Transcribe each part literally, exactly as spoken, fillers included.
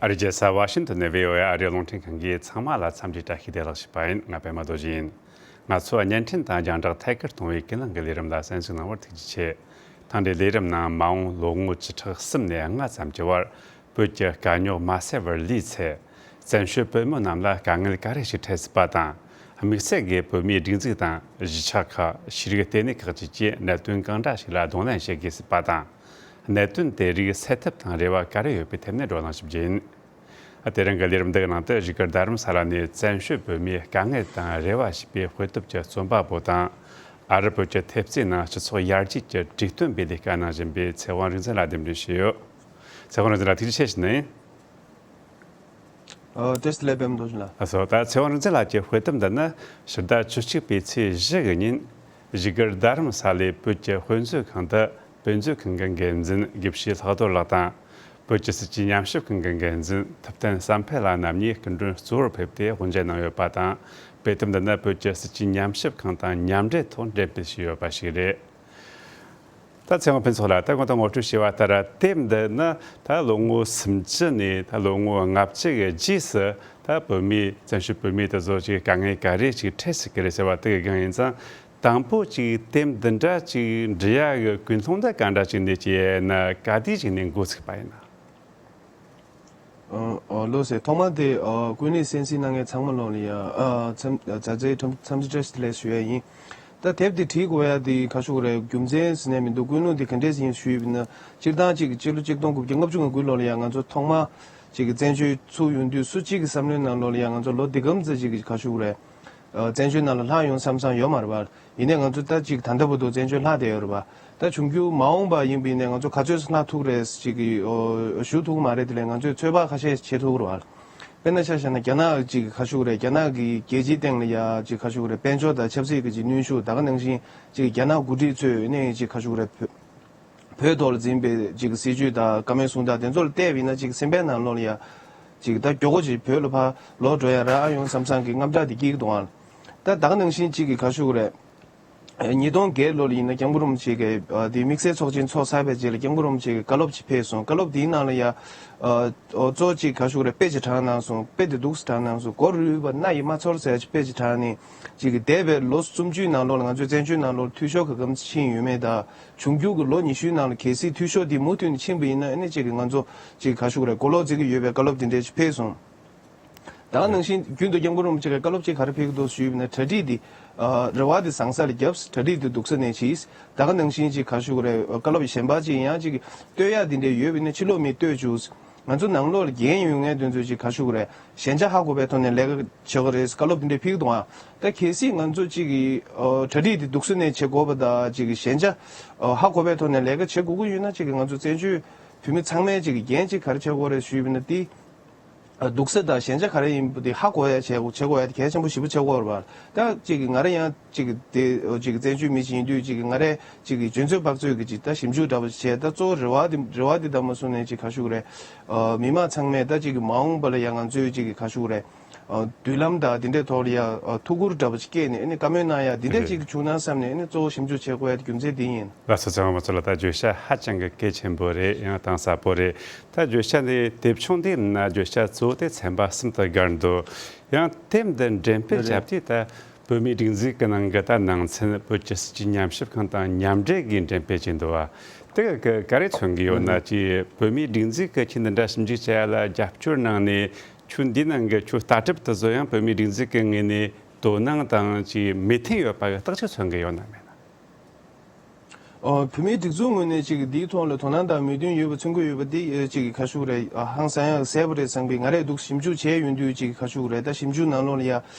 རིགས་རྒྱལ་ས་ཝ་ཤིང་ཏོན་ནས་བྷི་ཨོ་ཨེ་ཨ་རིའི་རླུང་འཕྲིན་ཁང་གིས་ཚང་མ་ལ་འཚམས་འདྲི་བཀྲ་ཤིས་བདེ་ལེགས་ཞུས་པ་ཡིན། ང་པད་མ་རྡོ་རྗེ་ཡིན། ང་ཚོ་བརྙན་འཕྲིན་དང་རྒྱང་བསྒྲགས་ཐད་ཀར་གཏོང་བའི་ཀུན་གླེང་གི་ལས་རིམ་ལ་གསན་ཞིབ་གནང་བར་ཐུགས་རྗེ་ཆེ། ཐེངས་འདིའི་ལས་རིམ་ནང་མ་འོངས་ལོ་ངོ་བཅུ་ཕྲག་གསུམ་ནས་ལྔ་ཙམ་གྱི་བར་བོད་ཀྱི་དཀའ་རྙོག་མ་སེལ་བར་ལུས་ཚེ། བཙན་བྱོལ་བོད་མི་རྣམས་ལ་དཀའ་ངལ་ག་རེ་ཞིག་འཕྲད་སྲིད་པ་དང་། དམིགས་བསལ་གྱིས་བོད་མིའི་སྒྲིག་འཛུགས་དང་གཞིས་ཆགས་ཁག་ཤེས་རིག་ལྟེ་གནས་ཁག་བཅས་ཀྱིས་གནད་དོན་གང་འདྲ་ཞིག་ལ་གདོང་ལེན་བྱེད་དགོས་སྲིད་པ་དང་། གནད་དོན་དེ་རིགས་སེལ་ཐབས་དང་རེ་བ་ག་རེ་ཡོད་པའི་ཐད་ནས་བགྲོ་གླེང་ཞུ་རྒྱུ་ཡིན། དེ་རིང་གི་ལས་རིམ་འདིའི་ནང་དུ་བཞུགས་སྒར་རྡ་རམ་ས་ལ་ནས་བཙན་བྱོལ་བོད་མིའི་དཀའ་ངལ་དང་རེ་བ་ཞེས་པའི་དཔེ་དེབ་ཀྱི་རྩོམ་པ་པོ་དང་། ཨ་རི་བོད་ཀྱི་ཐེབས་རྩའི་ནང་སྤྱི་ཚོགས་ཡར་རྒྱས་ཀྱི་དྲུག་སྟོན་པའི་ལས་ཀ་གནང་བཞིན་པའི་ཚེ་དབང་རིག་འཛིན་ལགས་འདེམས་སྒྲུག་བྱས་ཡོད། ཚེ་དབང་རིག་འཛིན་ལགས་ཐུགས་རྗེ་ཆེ་ཞུ་ནི་ཡིན། ཨ། བཀྲ་ཤིས་བདེ་ལེགས་པད་མ་རྡོ་རྗེ་ལགས། ལགས་སོ། ད་ཚེ་དབང་རིག་འཛིན་ལགས་ཀྱི་དཔེ་དེབ་འདི་ནི་ཕྱི་ཟླ་བཅུ་གཅིག་པའི་ཚེས་བཞི་གི་ཉིན། བཞུགས་སྒར་རྡ་རམ་ས་ལའི་བོད་ཀྱི་དཔེ་མཛོད་ཁང་དུ་དཔེ་མཛོད་ཁང་གི་འགན་འཛིན་དགེ་བཤེས་ལྷག་རྡོར་ལགས་དང་། བོད་ཀྱི་སྲིད་བྱུས་ཉམས་ཞིབ་ཁང་གི་འགན་འཛིན་ཐུབ་བསྟན་བསམ་འཕེལ་ལགས་རྣམ་གཉིས་སྐུ་མགྲོན་གཙོ་བོར་ཕེབས་ཏེ་དབུ་འབྱེད་གནང་ཡོད་པ་དང་། དཔེ་དེབ་འདི་ནི་བོད་ཀྱི་སྲིད་བྱུས་ཉམས་ཞིབ་ཁང་དང་མཉམ་འབྲེལ་ཐོག་འགྲེམས་སྤེལ་བྱས་ཡོད་པ་ཞིག་རེད། ད་ཚེ་དབང་ཕུན་ཚོགས་ལགས། ད་གོང་དུ་ངོ་སྤྲོད་བྱས་པ་ལྟར་དེབ་འདི་ནི་ད་ལོ་ངོ་སུམ་ཅུ་ནས་ད་ལོ་ངོ་ལྔ་བཅུ་གི་རྗེས་སུ་ད་བོད་མི་བཙན་བྱོལ་བོད་མི་དེ་ཚོ་ཅིག་དཀའ་ངལ་ག་རེ་ཅིག་འཕྲད་སྲིད་ཀྱི་རེད་ཟེར་བ་དེ་གི་སྒང་ཡིན་ཙང་། དང་པོ་ཅིག་དེབ་འདི་འདྲ་ཅིག་འབྲི་ཡག་གི་ཀུན་སློང་དེ་ག་འདྲ་ཅིག་འདི་སྐྱེས་ན། ག་དུས་ཅིག་ནས་འགོ་ཚུགས་པ་ཡིན་ན། ཨ། ཨ། ལགས་སོ། ཐོག་མར་དེ། ཨ། ཀུན་གླེང་གསན་གཟིགས་གནང་མཁན་ཚང་མ་ལོག་ལ་ཡ། ཨ། འཚམས། མཛའ་བརྩེའི་འཚམས། འཚམས་འདྲི་བཀྲ་ཤིས་བདེ་ལེགས་ཞུ་ཡ་ཡིན། ད་དེབ་དེ་བྲིས་དགོས་ཡ་དེ་ག་ཞུ་དགོས་རེད། རྒྱུ་མཚན་ཟེར་ནས་མི་འདུག་ཀུན་སློང་དེ་ག་འདྲས་ཡིན་ཞུས་པ་ཡིན་ན། སྤྱིར་བཏང་ཅིག་སྤྱི་ལོ་ཆིག་སྟོང་དགུ་བརྒྱ་ལྔ་བཅུ་ང་དགུ་ལོ་ལ་ཡ་ང་ཚོ་ཐོག་མ་ཅིག་བཙན་བྱོལ་ཚུགས་ཡོང་དུས་སུ་གཅིག་གི་བསམ་བློའི་ནང་ལོགས་ལ་ཡ་ང་ཚོ་ལོ་འདི་གམ་ཙམ་ཅིག་ག་ཞུ་དགོས་རེད། ཨ། བཙན་བྱོལ་ནང་ལ་ལྷག་ཡོང་བསམ་བསམ་ཡོད་མ་རེད་པ། ཡིན་ནའི་ང་ཚོ་ད་ཅིག་ད་ལྟ་བར་དུ་བཙན་བྱོལ་ལྷག་བསྡད་ཡོད་རེད་པ། ད་འབྱུང་འགྱུར་མ་འོངས་པ་ཡིན་པ་ཡིན་ནའི་ང་ཚོ་ག་ཚོད་ལྷག་ཐུབ་རེད་ཅིག་གི། ཨོ། ཞུ་ཐུབ་མ་རེད། དེ་ལས་ང་ཚོས་ཚོད་དཔག་ཁ་ཤས་བྱེད་ཐུབ་རེད་པ། དཔེར་ན་ཆ་བཞག་ན་རྒྱ་ནག་ཅིག་ག་ཞུ་དགོས་རེད། རྒྱ་ནག་གི་རྒྱལ་སྤྱིའི་སྟེང་ལ་ཡ་ཅིག་ག་ཞུ་དགོས་རེད། དཔལ་འབྱོར་དང་ཆབ་སྲིད་ཀྱི་ཅིག་གནོན་ཤུགས། ད་ག་ནང་བཞིན་ཅིག་རྒྱ་ནག་འགོ་ཁྲིད་ཚོས་ནས་ཅིག་ག་ཞུ་དགོས་རེད། བོད། བོད་ཐོག་ལ་འཛིན་པའི་ཅིག་སྲིད་བྱུས་དང་བཀའ་མོལ་གསུང་སྟངས་དེ་ཚོ་ལ་བལྟས་པ་ཡིན་ན། ཅིག་སེམས་པའི་ནང་ལོགས་ལ་ཡ་ཅིག་ད་མགྱོགས་པོ་ཅིག་བོད་ལ་ཕར་ལོག་འགྲོ་ཡ་རག་ཨ་ཡོང་བསམ་བསམ་གྱི་དངངས་སྐྲག་དེ་སྐྱེ་གི་འདུག་ཨང་། ད་ད་ག་ནང་བཞིན་ཅིག་གི་ག་ཞུ་དགོས་རེད། ཉིས་སྟོང་བརྒྱད་ལོ་ལ་ཡིན་ན་སྐྱབས་མགོན་རིན་པོ་ཆེ་གིས། ཨ། དེ་དམིགས་བསལ་ཚོགས་ཆེན་ཚོགས་ཚར་བའི་རྗེས་ལ་སྐྱབས་མགོན་རིན་པོ་ཆེ་གིས་བཀའ་སློབ་ཅིག་ཕེབས་སོང་། བཀའ་སློབ་དེའི་ནང་ལ་ཡ། ཨ། གཙོ་ཅིག་ག་ཞུ་དགོས་རེད། དཔེ་ཅིག་དྲངས་གནང་སོང་། དཔེ་དེ་འདུག་སེ་དྲངས་གནང་སོང་། མགོ་རུལ་བ་སྣ་ཡིས་མ་ཚོར་ཟེར་ཅིག་དཔེ་ཅིག་དྲངས་ནས། ཅིག་གི་འདས་པའི་ལོ་སུམ་ཅུའི་ནང་ལོགས་ལ་ང་ཚོའི་བཙན་བྱོལ་ནང་ལོགས་ལ་འཐུས་ཤོར་ག་གམ་ཕྱིན་ཡོད་མེད་དང་། འབྱུང་འགྱུར་གྱི་ལོ་ཉི་ཤུའི་ནང་ལ་གལ་སྲིད་འཐུས་ཤོར་དེ་མུ་མཐུད་ནས་ཕྱིན་པ་ཡིན་ན། ཨ་ནི་ཅིག་གི་ང་ཚོ་ཅིག་ག་ཞུ་དགོས་རེད། གོ་ལོག་འཛིན་གྱི་ཡོད་པའི་བཀའ་སློབ་དེ་འདྲས་ཅིག་ཕེབས་སོང་། ད་ག་ནང་བཞིན་རྒྱུན་དུ་སྐྱབས་མགོན་རིན་པོ་ཆེ་གིས་བཀའ་སློབ་ཅིག་ག་རེ་ཕེབས་ཀྱི་འདུག་ཞུས་པ་ན། གྲ་སྒྲིག་འདི། ཨ། རེ་བ་འདི་བཟང་ས་ལ་རྒྱབ། གྲ་སྒྲིག་འདི་སྡུག་ས་ནས་བྱེད། ད་ག་ནང་བཞིན་ཅིག་ག་ཞུ་དགོས་རེད། བཀའ་སློབ་གཞན་པ་ཅིག་ཡང་ཅིག་བསྟོད་ཡག་འདི་འདྲས་ཡོད་པ་ཡིན་ན་ཕྱི་ལོགས་མིས་བསྟོད་བཅུག། ང་ཚོ་ནང་ལོགས་ལ་འགན་ཡོད་མཁན་དེ་ཚོས་ཅིག་ག་ཞུ་དགོས་རེད། ཞན་ཆ་ཧ་གོ་བའི་ཐོག་ནས་ལས་ཀ་བྱེད་དགོས་རེད། བཀའ་སློབ་འདི་འདྲས་ཕེབས་ཀྱི་འདུག་ཨ། ད་གལ་སྲིད་ང་ཚོ་ཅིག་གི། ཨོ། གྲ་སྒྲིག་འདི་སྡུག་ས་ནས་བྱེད་དགོས་པ་དང་། ཅིག་གི་ཞན་ཆ། ཨོ། ཧ་གོ་བའི་ཐོག་ནས་ལས་ཀ་བྱེད་དགོས་ཀྱི་ཡོད་ན། ཅིག་གི་ང་ཚོ་བཙན་བྱོལ་བོད་མི་ཚང་མས་ཅིག་གི་འགན་ཅིག་ག་རེ་བྱེད་དགོས་རེད་ཞུས་པ་ཡིན་ན། དེ། ཨ། སྡུག་ས་དང་ཞན་ཆ་ག་རེ་ཡིན་པ་དེ་ཧ་གོ་ཡ་བྱེད་དགོས། བྱེད་དགོས་ཡ་དེ་གལ་ཆེན་པོ་ཞེ་པོ་ཆགས་ཀྱི་ཡོད་རེད་པ། ད་ཅིག་གི་ང་རང་ཡང་ཅིག་གི་དེ། ཨོ། ཅིག་གི་བཙན་བྱོལ་མི་ཞིག་ཡིན་དུས། ཅིག་གི་ང་རས་ཅིག་གི་འཇོན་ཚོད་དཔག་ཚོད་ཀྱི་ཅིག་ད་ཞིབ་འཇུག་འདྲ་པོ་ཞིག་བྱས། ད་གཙོ་བོ་རེ་བ་དེ། རེ་བ་དེ་ད་མ་སོང་ནས་ཅིག་ག་ཞུ་དགོས་རེད། ཨ། མི་མང་ཚང་མས་ད་ཅིག་གི་མ་འོངས་པ་ལ་ཡང་ང་ཚོས་ཅིག་གི་ག་ཞུ་དགོས་རེད། ཨ། མདུན་ལམ་དང་དེ་འདྲའི་ཐོག་ལ་ཡ། ཨ། ཐུགས་ཁུར་འདྲ་པོ་ཞིག་བསྐྱེད་ནས། ཨ་ནི་བཀའ་མོལ་གནང་ཡ་དེ་འདྲ་ཅིག་བྱུང་ན་བསམ་ནས། ཨ་ནི་གཙོ་བོ་ཞིབ་འཇུག་བྱེད་དགོས་ཡ་དེ་རྒྱུ་མཚན་དེ་ཡིན། ལགས་སོ། ཚེ་དབང་མ་ཚོ་ལགས། ད་བརྗོད་བྱ་ཧ་ཅང་གི་གལ་ཆེན་པོ་རེད། ཡང་གཏིང་ཟབ་པོ་རེད། ད་བརྗོད་བྱ་འདི། དེབ་ཆུང་འདིའི་ནང་བརྗོད་བྱ་གཙོ་བོ་དེ་ཚན་པ་གསུམ་དུ་བགར་འདུག། ཡང་དེབ་འདི་འགྲེམས་སྤེལ་བྱས་ཏེ། ད་བོད་མིའི་སྒྲིག་འཛུགས་ཀྱི་ནང་གི་ད་ནང་ཚན། བོད་ཀྱི་སྲིད་བྱུས་ཉམས་ཞིབ་ཁང་དང་མཉམ་འབྲེལ་གྱིས་འགྲེམས་སྤེལ་བྱས་འདུག་པ། དེ་ག་ག་རེ་མཚོན་གྱི་ཡོད་ན། ཅིག་བོད་མིའི་སྒྲིག་འཛུགས་ཀྱིས་ཁྱེད་འདི་འདྲ་ཞིབ་འཇུག་བྱེད་ཡ་ལ་རྒྱབ་སྐྱོར་གནང་ནས། ཁྱོད་འདིའི་ནང་གི་ཁྱོད་ལྟ་གྲུབ་དེ་ཚོ་ཡང་བོད་མིའི་སྒྲིག་འཛུགས་ཀྱི་ངོས་ནས་དོ་སྣང་དང་ཅིག་མོས་མཐུན་ཡོད་པ་གི་རྟགས་ཅིག་མཚོན་གྱི་ཡོད་ན་མེད་ན། ཨོ། བོད་མིའི་སྒྲིག་འཛུགས་ངོས་ནས་ཅིག་འདིའི་ཐོག་ལ་དོ་སྣང་དང་མོས་མཐུན་ཡོད་པ་མཚོན་གྱི་ཡོད་པ་འདི། ཨེ། ཅིག་ག་ཞུ་དགོས་རེད། ཨ། ཧང་སང་ཡ་གསལ་པོ་རེད་བསམ་གི། ང་རས་འདུག་ཞིབ་འཇུག་བྱས་ཡོང་དུས་ཅིག་ག་ཞུ་དགོས་རེད། ད་ཞིབ་འཇུག་ནང་ལོགས་ལ་ཡ་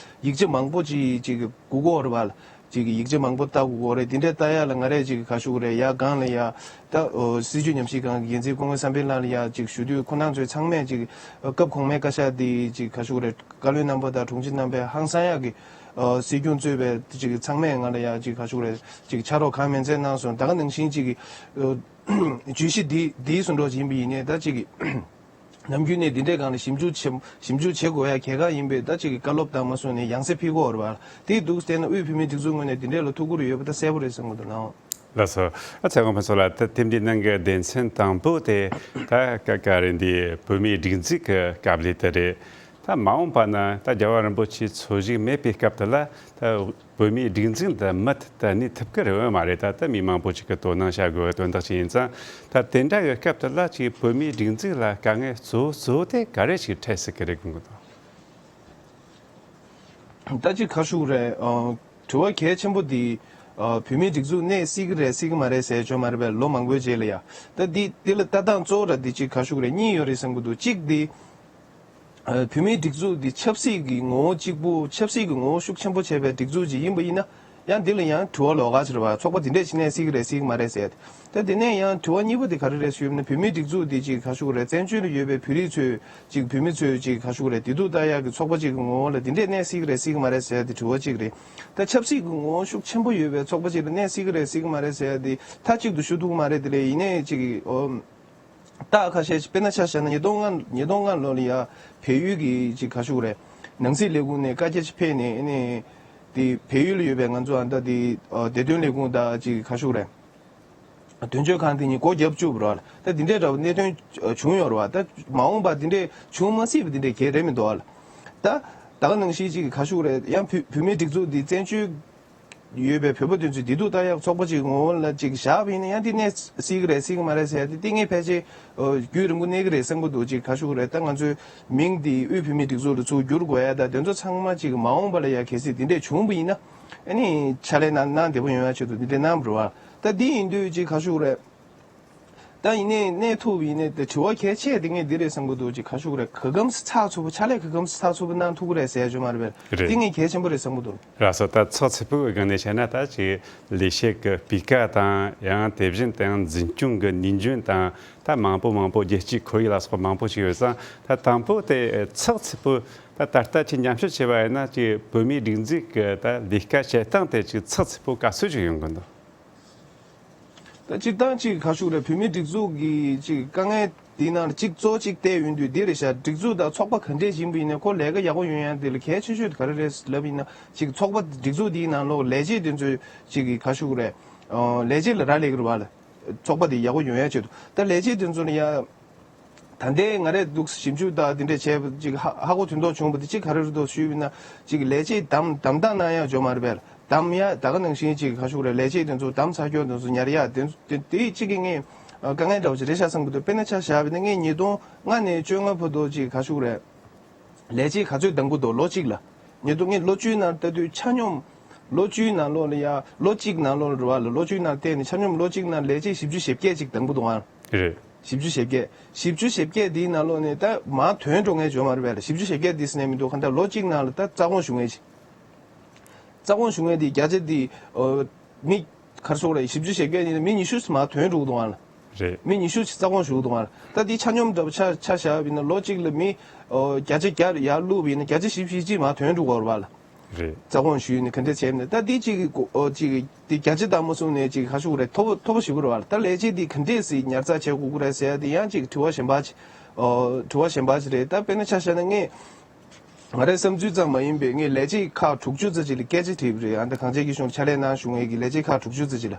ཡིག་ཆ་མང་པོ་ཅིག་ཅིག་སྒུག་གི་ཡོད་རེད་པ། ཅིག་གི་ཡིག་ཆ་མང་པོ་ལྟ་དགོས་ཀྱི་རེད། དེ་འདྲས་ལྟ་ཡ་ལ་ང་རས་ཅིག་ག་ཞུ་དགོས་རེད། ཡ་སྒང་ལ་ཡ། ད། ཨོ། སྲིད་བྱུས་ཉམས་ཞིབ་ཁང་གི་འགན་འཛིན་སྐུ་ངོ་བསམ་འཕེལ་ལགས་ལ་ཡ་ཅིག་ཞུ་དུས། ཁོང་རྣམ་ཚོས་ཚང་མས་ཅིག་སྐབས་གོང་མའི་བཀའ་ཤག་འདི་ཅིག་ག་ཞུ་དགོས་རེད། བཀའ་བློན་རྣམ་པ་དང་དྲུང་ཆེ་རྣམ་པས་ཧང་སང་ཡག་གི། ཨོ། སྲིད་སྐྱོང་གཙོས་པའི་ཅིག་ཚང་མས་ང་ལ་ཡ་ཅིག་ག་ཞུ་དགོས་རེད། ཅིག་ཕྱག་རོགས་གང་མིན་ཚད་གནང་སོང་། ད་ག་ནང་བཞིན་ཅིག་གི། ཨོ། བརྗོད་གཞི་འདི། འདིའི་བཟོ་འདྲ་ཅིག་ཡིན་པ་ཡིན་ནའི། ད་ཅིག་གི། ནམ་རྒྱུན་ནས་འདི་འདྲའི་སྒང་ལ་ཞིབ་འཇུག་བྱེད། ཞིབ་འཇུག་བྱེད་དགོས་ཡ་གལ་འགངས་ཡིན་པས། ད་ཅིག་གི་བཀའ་སློབ་དང་མ་སོང་ནས་ཡང་སེ་ཕུལ་གྱི་ཡོད་རེད་པ། དེ་འདུག་སེ་བལྟས་ན་དབུས་བོད་མིའི་སྒྲིག་འཛུགས་ངོས་ནས་འདི་འདྲའི་ལ་ཐུགས་ཁུར་ཡོད་པ་ད་གསལ་པོ་རེད་བསམ་གྱི་འདུག་ལགས། ལགས་སོ། ཨ་ཚེ་དབང་ཕུན་ཚོགས་ལགས། ད་དེབ་འདིའི་ནང་གི་སྡེ་ཚན་དང་པོ་དེ་ད་ཀ་ཀ་རེད། འདི་བོད་མིའི་སྒྲིག་འཛུགས་ཀྱི་དཀའ་ལས་དེ་རེད། ད་མ་འོངས་པ་ན་ད་རྒྱལ་བ་རིན་པོ་ཆེའི་འཚོ་བཞུགས་མེད་པའི་སྐབས་དེ་ལ་ད་བོད་མིའི་སྒྲིག་འཛུགས་འདི་མུ་མཐུད་དུ་གནས་ཐུབ་ཀྱི་རེད་བ་མ་རེད། ད་ད་མི་མང་པོ་ཅིག་གིས་དོ་སྣང་བྱ་དགོས་པའི་དོན་དག་ཅིག་ཡིན་ཙང་། ད་དེ་འདྲ་གི་སྐབས་དེ་ལ་ཅིག་བོད་མིའི་སྒྲིག་འཛུགས་ལ་དཀའ་ངལ་གཙོ་བོ་གཙོ་བོ་དེ་ག་རེ་ཞིག་འཕྲད་སྲིད་ཀྱི་རེད་དགོངས་ཀྱི་འདུག་ད་ཅིག་ཁ་ཤུགས་རེད། ཨ། དྲི་བ་གལ་ཆེན་པོ་འདི། ཨ། བོད་མིའི་སྒྲིག་འཛུགས་གནས་སྲིད་ཀྱི་རེད་སྲིད་ཀྱི་མ་རེད་ཟེར་བྱུང་མ་རེད་པས། ལོ་མང་པོའི་རྗེས་ལ་ཡ། ད་འདི་འདི་ལ་ལྟ་སྟངས་གཙོ་བོ་ར་འདི་ཅིག་ཁ་ཤུགས་རེད། གཉིས་ཡོད་རེད་བསམ་གྱི་འདུག་གཅིག་འདི། ཨ། བོད་མིའི་སྒྲིག་འཛུགས་འདི་ཆབ་སྲིད་ཀྱི་ངོ་བོ་གཅིག་པུ། ཆབ་སྲིད་ཀྱི་ངོ་བོ་ཤུགས་ཆེན་པོ་བྱས་པའི་སྒྲིག་འཛུགས་ཅིག་ཡིན་པ་ཡིན་ན། ཡང་འདི་ལ་ཡང་དྲི་བ་ལོགས་ཀ་ཅིག་རེད་པ། ཚོགས་པ་འདི་འདྲས་ཅིག་གནས་སྲིད་ཀྱི་རེད་སྲིད་ཀྱི་མ་རེད་ཟེར། ད་དེ་ནས་ཡང་དྲི་བ་གཉིས་པ་དེ་ག་རེ་རེད་ཞུས་ན། བོད་མིའི་སྒྲིག་འཛུགས་འདི་ཅིག་ཁ་ཤུགས་རེད། བཙན་བྱོལ་དུ་ཡོད་པའི་བོད་རིགས་ཚོས་ཅིག་བོད་མི་ཚོས་ཅིག་ཁ་ཤུགས་རེད། བདེ་སྡུག་ལྟ་ཡག་གི་ཚོགས་པ་ཅིག་གི་ངོ་བོ་ལ་འདི་འདྲས་གནས་སྲིད་ཀྱི་རེད་སྲིད་ཀྱི་མ་རེད་ཟེར་ཡ་དེ་དྲི་བ་གཅིག་རེད། ད་ཆབ་སྲིད་ཀྱི་ངོ་བོ་ཤུགས་ཆེན་པོ་ཡོད་པའི་ཚོགས་པ་ཅིག་ལ་གནས་སྲིད་ཀྱི་རེད་སྲིད་ཀྱི་མ་རེད་ཟེར་ཡ་དེ་མཐའ་གཅིག་ཏུ་ཞུ་ཐུབ་ཀྱི་མ་རེད། དེ་ལས་ཡིན་ནའི་ཅིག་ཨོ། རྟགས་ཁ་ཤས་ཤིག་དཔེར་ན་ཆ་བཞག་ན་ཉིས་སྟོང་ལྔ་ཉིས་སྟོང་ལྔ་ལོ་ལ་ཡ་བལ་ཡུལ་གྱི་ཅིག་ཁ་ཤུགས་རེད། ནང་སྲིད་ལས་ཁུངས་ནས་བཀའ་རྒྱ་ཅིག་ཕེབས་ནས་ཨ་ནི་དེ་བལ་ཡུལ་ལ་ཡོད་པའི་ང་ཚོ་ཨ་ད་དེ་ཨ་བདེ་དོན་ལས་ཁུངས་དང་ཅིག་ཁ་ཤུགས་རེད། དོན་གཅོད་ཁང་དེ་གཉིས་སྒོ་བརྒྱབ་བཅུག་པ་རེད་པ། ད་དེ་འདྲའི་འདྲ་བ་གནད་དོན་ཨ་བྱུང་ཡོད་རེད་པ། ད་མ་འོངས་པ་དེ་འདྲས་བྱུང་མ་སྲིད་པ་དེ་འདྲས་གལ་རེད་མི་འདུག་ཨ། ད་ད་ག་ནང་བཞིན་ཅིག་ཁ་ཤུགས་རེད། ཡང་བོད་བོད་མིའི་སྒྲིག་འཛུགས་འདི་བཙན་བྱོལ་ཡོད་པའི་བོད་པ་དེ་ཚོའི་བདེ་སྡུག་ལྟ་ཡག་ཚོགས་པ་ཅིག་ངོ་བོ་ལ་ཅིག་བཞག་པ་ཡིན་ན་ཡང་དེ་གནས་སྲིད་ཀྱི་རེད་སྲིད་ཀྱི་མ་རེད་ཟེར་ཡ་དེ་ཏིང་ངེ་ཕལ་ཆེར་ཨ་རྒྱུན་རིང་པོ་གནས་ཀྱི་རེད་བསམ་གྱི་འདུག་ཅིག་ཁ་ཤུགས་རེད། ད་ང་ཚོའི་མིང་འདི་དབུས་བོད་མིའི་སྒྲིག་འཛུགས་ལ་ཚུར་བསྒྱུར་དགོས་ཡ་ད་དེ་ཚོ་ཚང་མ་ཅིག་མ་འོངས་པ་ལ་ཡ་གལ་སྲིད་དེ་འདྲས་བྱུང་བ་ཡིན་ན་ཨ་ནི་ཕྱག་ལས་གནང་གནང་བདེ་པོ་ཡོང་ཡ་ཆེད་དུ་དེ་འདྲས་གནང་བ་རེད་པ། ད་འདི་ཡིན་དུས་ཅིག་ཁ་ཤུགས་རེད། ད་ཡིན་ནའི་གནས་ཐུབ་ཡིན་ནའི་དེ་དྲི་བ་གལ་ཆེ་དེ་ངས་འདི་རེད་བསམ་གྱི་འདུག་ཅིག་ཁ་ཤུགས་རེད། ག་གམ་སེ་ཚགས་ཚུད་པོ་ཕྱག་ལས་ག་གམ་སེ་ཚགས་ཚུད་པོ་གནང་ཐུབ་ཀྱི་རེད་ཟེར་ཡ་ཅིག་ཡོད་མ་རེད་པས། རེད། དེ་ངས་གལ་ཆེན་པོ་རེད་བསམ་གྱི་འདུག་ལགས་སོ། ད་ཚགས་ཚུད་པོའི་སྒང་ནས་བཤད་ན་ད་ཅིག་ལས་བྱེད་ཀྱི་སྤུས་ཀ་དང་ཡང་དེ་བཞིན་དུ་ཡང་འཛིན་སྐྱོང་གི་ནུས་འཇོན་དང་ད་མང་པོ་མང་པོ་རྒྱལ་སྤྱིའི་ཁོར་ཡུག་ལ་སོགས་པ་མང་པོ་ཞིག་ཡོད་ཙང་། ད་དང་པོ་དེ་ཚགས་ཚུད་པོ་ད་ད་ལྟ་ཅིག་ཉམས་ཞིབ་བྱས་པ་ཡིན་ན་ཅིག་བོད་མིའི་སྒྲིག་འཛུགས་ཀྱི་ད་ལས་ཀ་བྱེད་སྟངས་དེ་ཅིག་ཚགས་ཚུད་པོ་ག་ཚོད་ཅིག་ཡོང་གི་འདུག་ད་སྤྱིར་བཏང་ཅིག་ཁ་ཤུགས་རེད། བོད་མིའི་སྒྲིག་འཛུགས་ཀྱི་ཅིག་དཀའ་ངལ་དེའི་ནང་ལ་ཅིག་གཙོ་ཅིག་བལྟས་ཡོང་དུས་འདི་རེད་ཤག་སྒྲིག་འཛུགས་དང་ཚོགས་པ་ག་འདྲས་ཡིན་པ་ཡིན་ནའི་ཁོ་ལས་ཀ་ཡག་པོ་ཡོང་ཡ་དེ་ལ་གལ་ཆེ་ཤོས་དེ་ག་རེ་རེད་ལབ་ཡིན་ན། ཅིག་ཚོགས་པ་སྒྲིག་འཛུགས་དེའི་ནང་ལོགས་ལས་བྱེད་དེ་ཚོའི་ཅིག་གི་ཁ་ཤུགས་རེད། ཨོ། ལས་བྱེད་ལ་རག་ལས་ཀྱི་རེད་པ་ལ། ཚོགས་པ་དེ་ཡག་པོ་ཡོང་ཡ་ཆེད་དུ་ད་ལས་བྱེད་དེ་ཚོ་ལ་ཡ། ད་ལྟའི་ང་རས་འདུག་ཞིབ་འཇུག་དང་དེ་འདྲས་བྱས་པ་ཅིག་ཧ་ཧ་གོ་དོན་དག་བྱུང་བ་དེ་གཅིག་ག་རེ་རེད་འདུག་ཞུས་པ་ཡིན་ན། ཅིག་ལས་བྱེད་བདམས་བདམས་སྟངས་གནང་ཡག་ཅིག་ཡོད་མ་རེད་པས། བདམས་ཡག་ད་ག་ནང་བཞིན་ཅིག་ཁ་ཤུགས་རེད། ལས་བྱེད་དེ་ཚོ་བདམས་ཚར་ཁྱོད་དེ་ཚོ་ཉར་ཡག་དེ་དེ་དེ་གཅིག་གི་ངས་དཀའ་ངལ་འདྲ་བོ་ཅིག་རེད་ཤག་བསམ་གྱི་འདུག་དཔེར་ན་ཆ་བཞག་པ་ཡིན་ན་ངས་ཉིས་སྟོང་ལྔ་ནས་བཅོ་ལྔ་བར་དུ་ཅིག་ཁ་ཤུགས་རེད། ལས་བྱེད་ག་ཚོད་བདམས་གྱི་འདུག་ལོ་གཅིག་ལ། ཉིས་སྟོང་ངས་ལོ་བཅུའི་ནང་ལྟ་དུས་ཆ་སྙོམས། ལོ་བཅུའི་ནང་ལོགས་ལ་ཡ་ལོ་གཅིག་ནང་ལོགས་ལ་རེད་པ་ལ། ལོ་བཅུའི་ནང་བལྟས་ནས་ཆ་སྙོམས་ལོ་གཅིག་ནང་ལས་བྱེད་བཞི་བཅུ་ཞེ་བརྒྱད་ཅིག་བདམས་གྱི་འདུག་ཨང་། རེད། བཞི་བཅུ་ཞེ་བརྒྱད། བཞི་བཅུ་ཞེ་བརྒྱད་འདིའི་ནང་ལོགས་ནས་ད་མར་ཐོན་འགྲོ་མཁན་ཅིག་ཡོད་མ་རེད་པས་ལ། བཞི་བཅུ་ཞེ་བརྒྱད་འདི་ཟེར་ནས་མི་འདུག་གང་ལྟར་ལོ་གཅིག་ནང་ལ་ད་རྩ་དགོངས་ཞུ་མཁན་ཅིག་རྩ་དགོངས་ཞུ་མཁན་འདི་བརྒྱ་ཆ་འདི་ཨོ། མི་ག་རེ་ཟེར་དགོས་རེད། བཞི་བཅུ་ཞེ་བརྒྱད་ཡིན་ན་མི་ཉི་ཤུ་ཙམ་མར་ཐོན་འགྲོ་གི་འདུག་ཨང་། རེད། མི་ཉི་ཤུ་ཙམ་རྩ་དགོངས་ཞུ་གི་འདུག་ཨང་། ད་འདི་ཆ་སྙོམས་འདྲ་པོ་ཆ་ཆ་བཞག་པ་ཡིན་ན་ལོ་གཅིག་ལ་མི་ཨོ། བརྒྱ་ཆ་བརྒྱ་ཡར་བླུགས་པ་ཡིན་ན་བརྒྱ་ཆ་བཞི་བཅུ་ཞེ་གཅིག་མར་ཐོན་འགྲོ་གི་ཡོད་རེད་པ་ལ། རེད། རྩ་དགོངས་ཞུས་ནས་ག་འདྲ་བྱས་ནས་ད་འདི་གཅིག་གི་གོ་ཨོ་གཅིག་གི་འདི་བརྒྱ་ཆ་བདག་མ་བཟུང་ནས་གཅིག་ཁ་ཤུགས་རེད། མཐོ་པོ་མཐོ་པོ་ཞེ་པོ་རེད་པ། ད་ལས་བྱེད་འདི་ག་འདྲས་སེ་ཉར་ཚགས་བྱེད་དགོས་ཀྱི་རེད་ཟེར་ཡ་འདི་ཡང་གཅིག་དྲི་བ་གཞན་པ་ཅིག་ཨོ་དྲི་བ་གཞན་པ་ཅིག་རེད། ད་དཔེར་ན་ཆ་བཞག་ན་ངས་ང་རའི་བསམ་ཚུལ་ཙམ་མ་ཡིན་པའི་ངས་ལས་བྱེད་ཁག་དྲུག་ཅུ་ཙམ་ཅིག་ལ་སྐད་ཆ་དྲིས་པ་རེད། ཨ་ད་གངས་ཅན་སྐྱིད་གཤོངས་ལ་ཕྱག་ལས་གནང་བཞུགས་མཁན་གྱི་ལས་བྱེད་ཁག་དྲུག་ཅུ་ཙམ་ཅིག་ལ།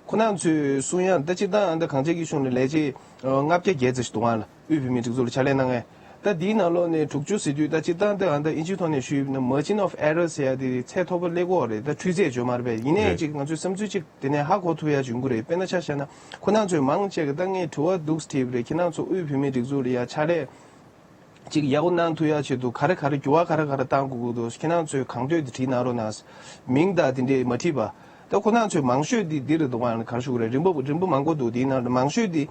ཁོ་རང་ཚོས་གསུང་ཡ་ད་སྤྱིར་བཏང་ཨ་ད་གངས་ཅན་སྐྱིད་གཤོངས་ལ་ལས་བྱེད་ཨ་ལྔ་བརྒྱ་བརྒྱད་ཙམ་ཞིག་འདུག་ཨང་ལ། དབུས་བོད་མིའི་སྒྲིག་འཛུགས་ལ་ཕྱག་ལས་གནང་མཁན། ད་འདིའི་ནང་ལོགས་ནས་དྲུག་ཅུ་ཟེར་དུས་ད་སྤྱིར་བཏང་ད་ཨ་ད་ཨིན་ཇིའི་ཐོག་ནས་ཞུས་པ་ཡིན་ན་margin of error ཟེར་ཡ་དེ་ཚད་མཐོ་པོ་སླེབས་ཀྱི་ཡོད་རེད། ད་འཕྲུལ་ཚད་ཅིག་ཡོད་མ་རེད་པས། ཡིན་ནའི་རེད། ཅིག་ང་ཚོའི་བསམ་ཚུལ་ཅིག་དེ་ནས་ཧ་གོ་ཐུབ་ཡ་བྱུང་གི་རེད། དཔེར་ན་ཆ་བཞག་ན་ཁོ་རང་ཚོས་མང་ཆེ་གི་ད་ངས་དྲི་བ་འདུག་སེ་དྲིས་པ་རེད། ཁྱེད་རང་ཚོ་དབུས་བོད་མིའི་སྒྲིག་འཛུགས་ལ་ཡ་ཕྱག་ལས་ཅིག་ཡག་པོ་གནང་ཐུབ་ཡ་ཆེད་དུ་ག་རེ་ག་རེ་འགྱུར་བ་ག་རེ་ག་རེ་གཏང་དགོས་ཀྱི་འདུག་ཁྱེད་རང་ཚོས་གང་འདོད་དེ་བྲིས་གནང་རོགས་གནང་། མིང་དང་དེ་འདྲས་མ་བྲིས་པ། ད་ཁོ་རང་ཚོས་མང་ཤོས་དེ་འདི་རེད་འདུག་ག་ག་རེ་ཞུ་དགོས་རེད། རིམ་པ་རིམ་པ་མང་པོ་འདུག་དེའི་ནང་ནས་མང་ཤོས་དེ་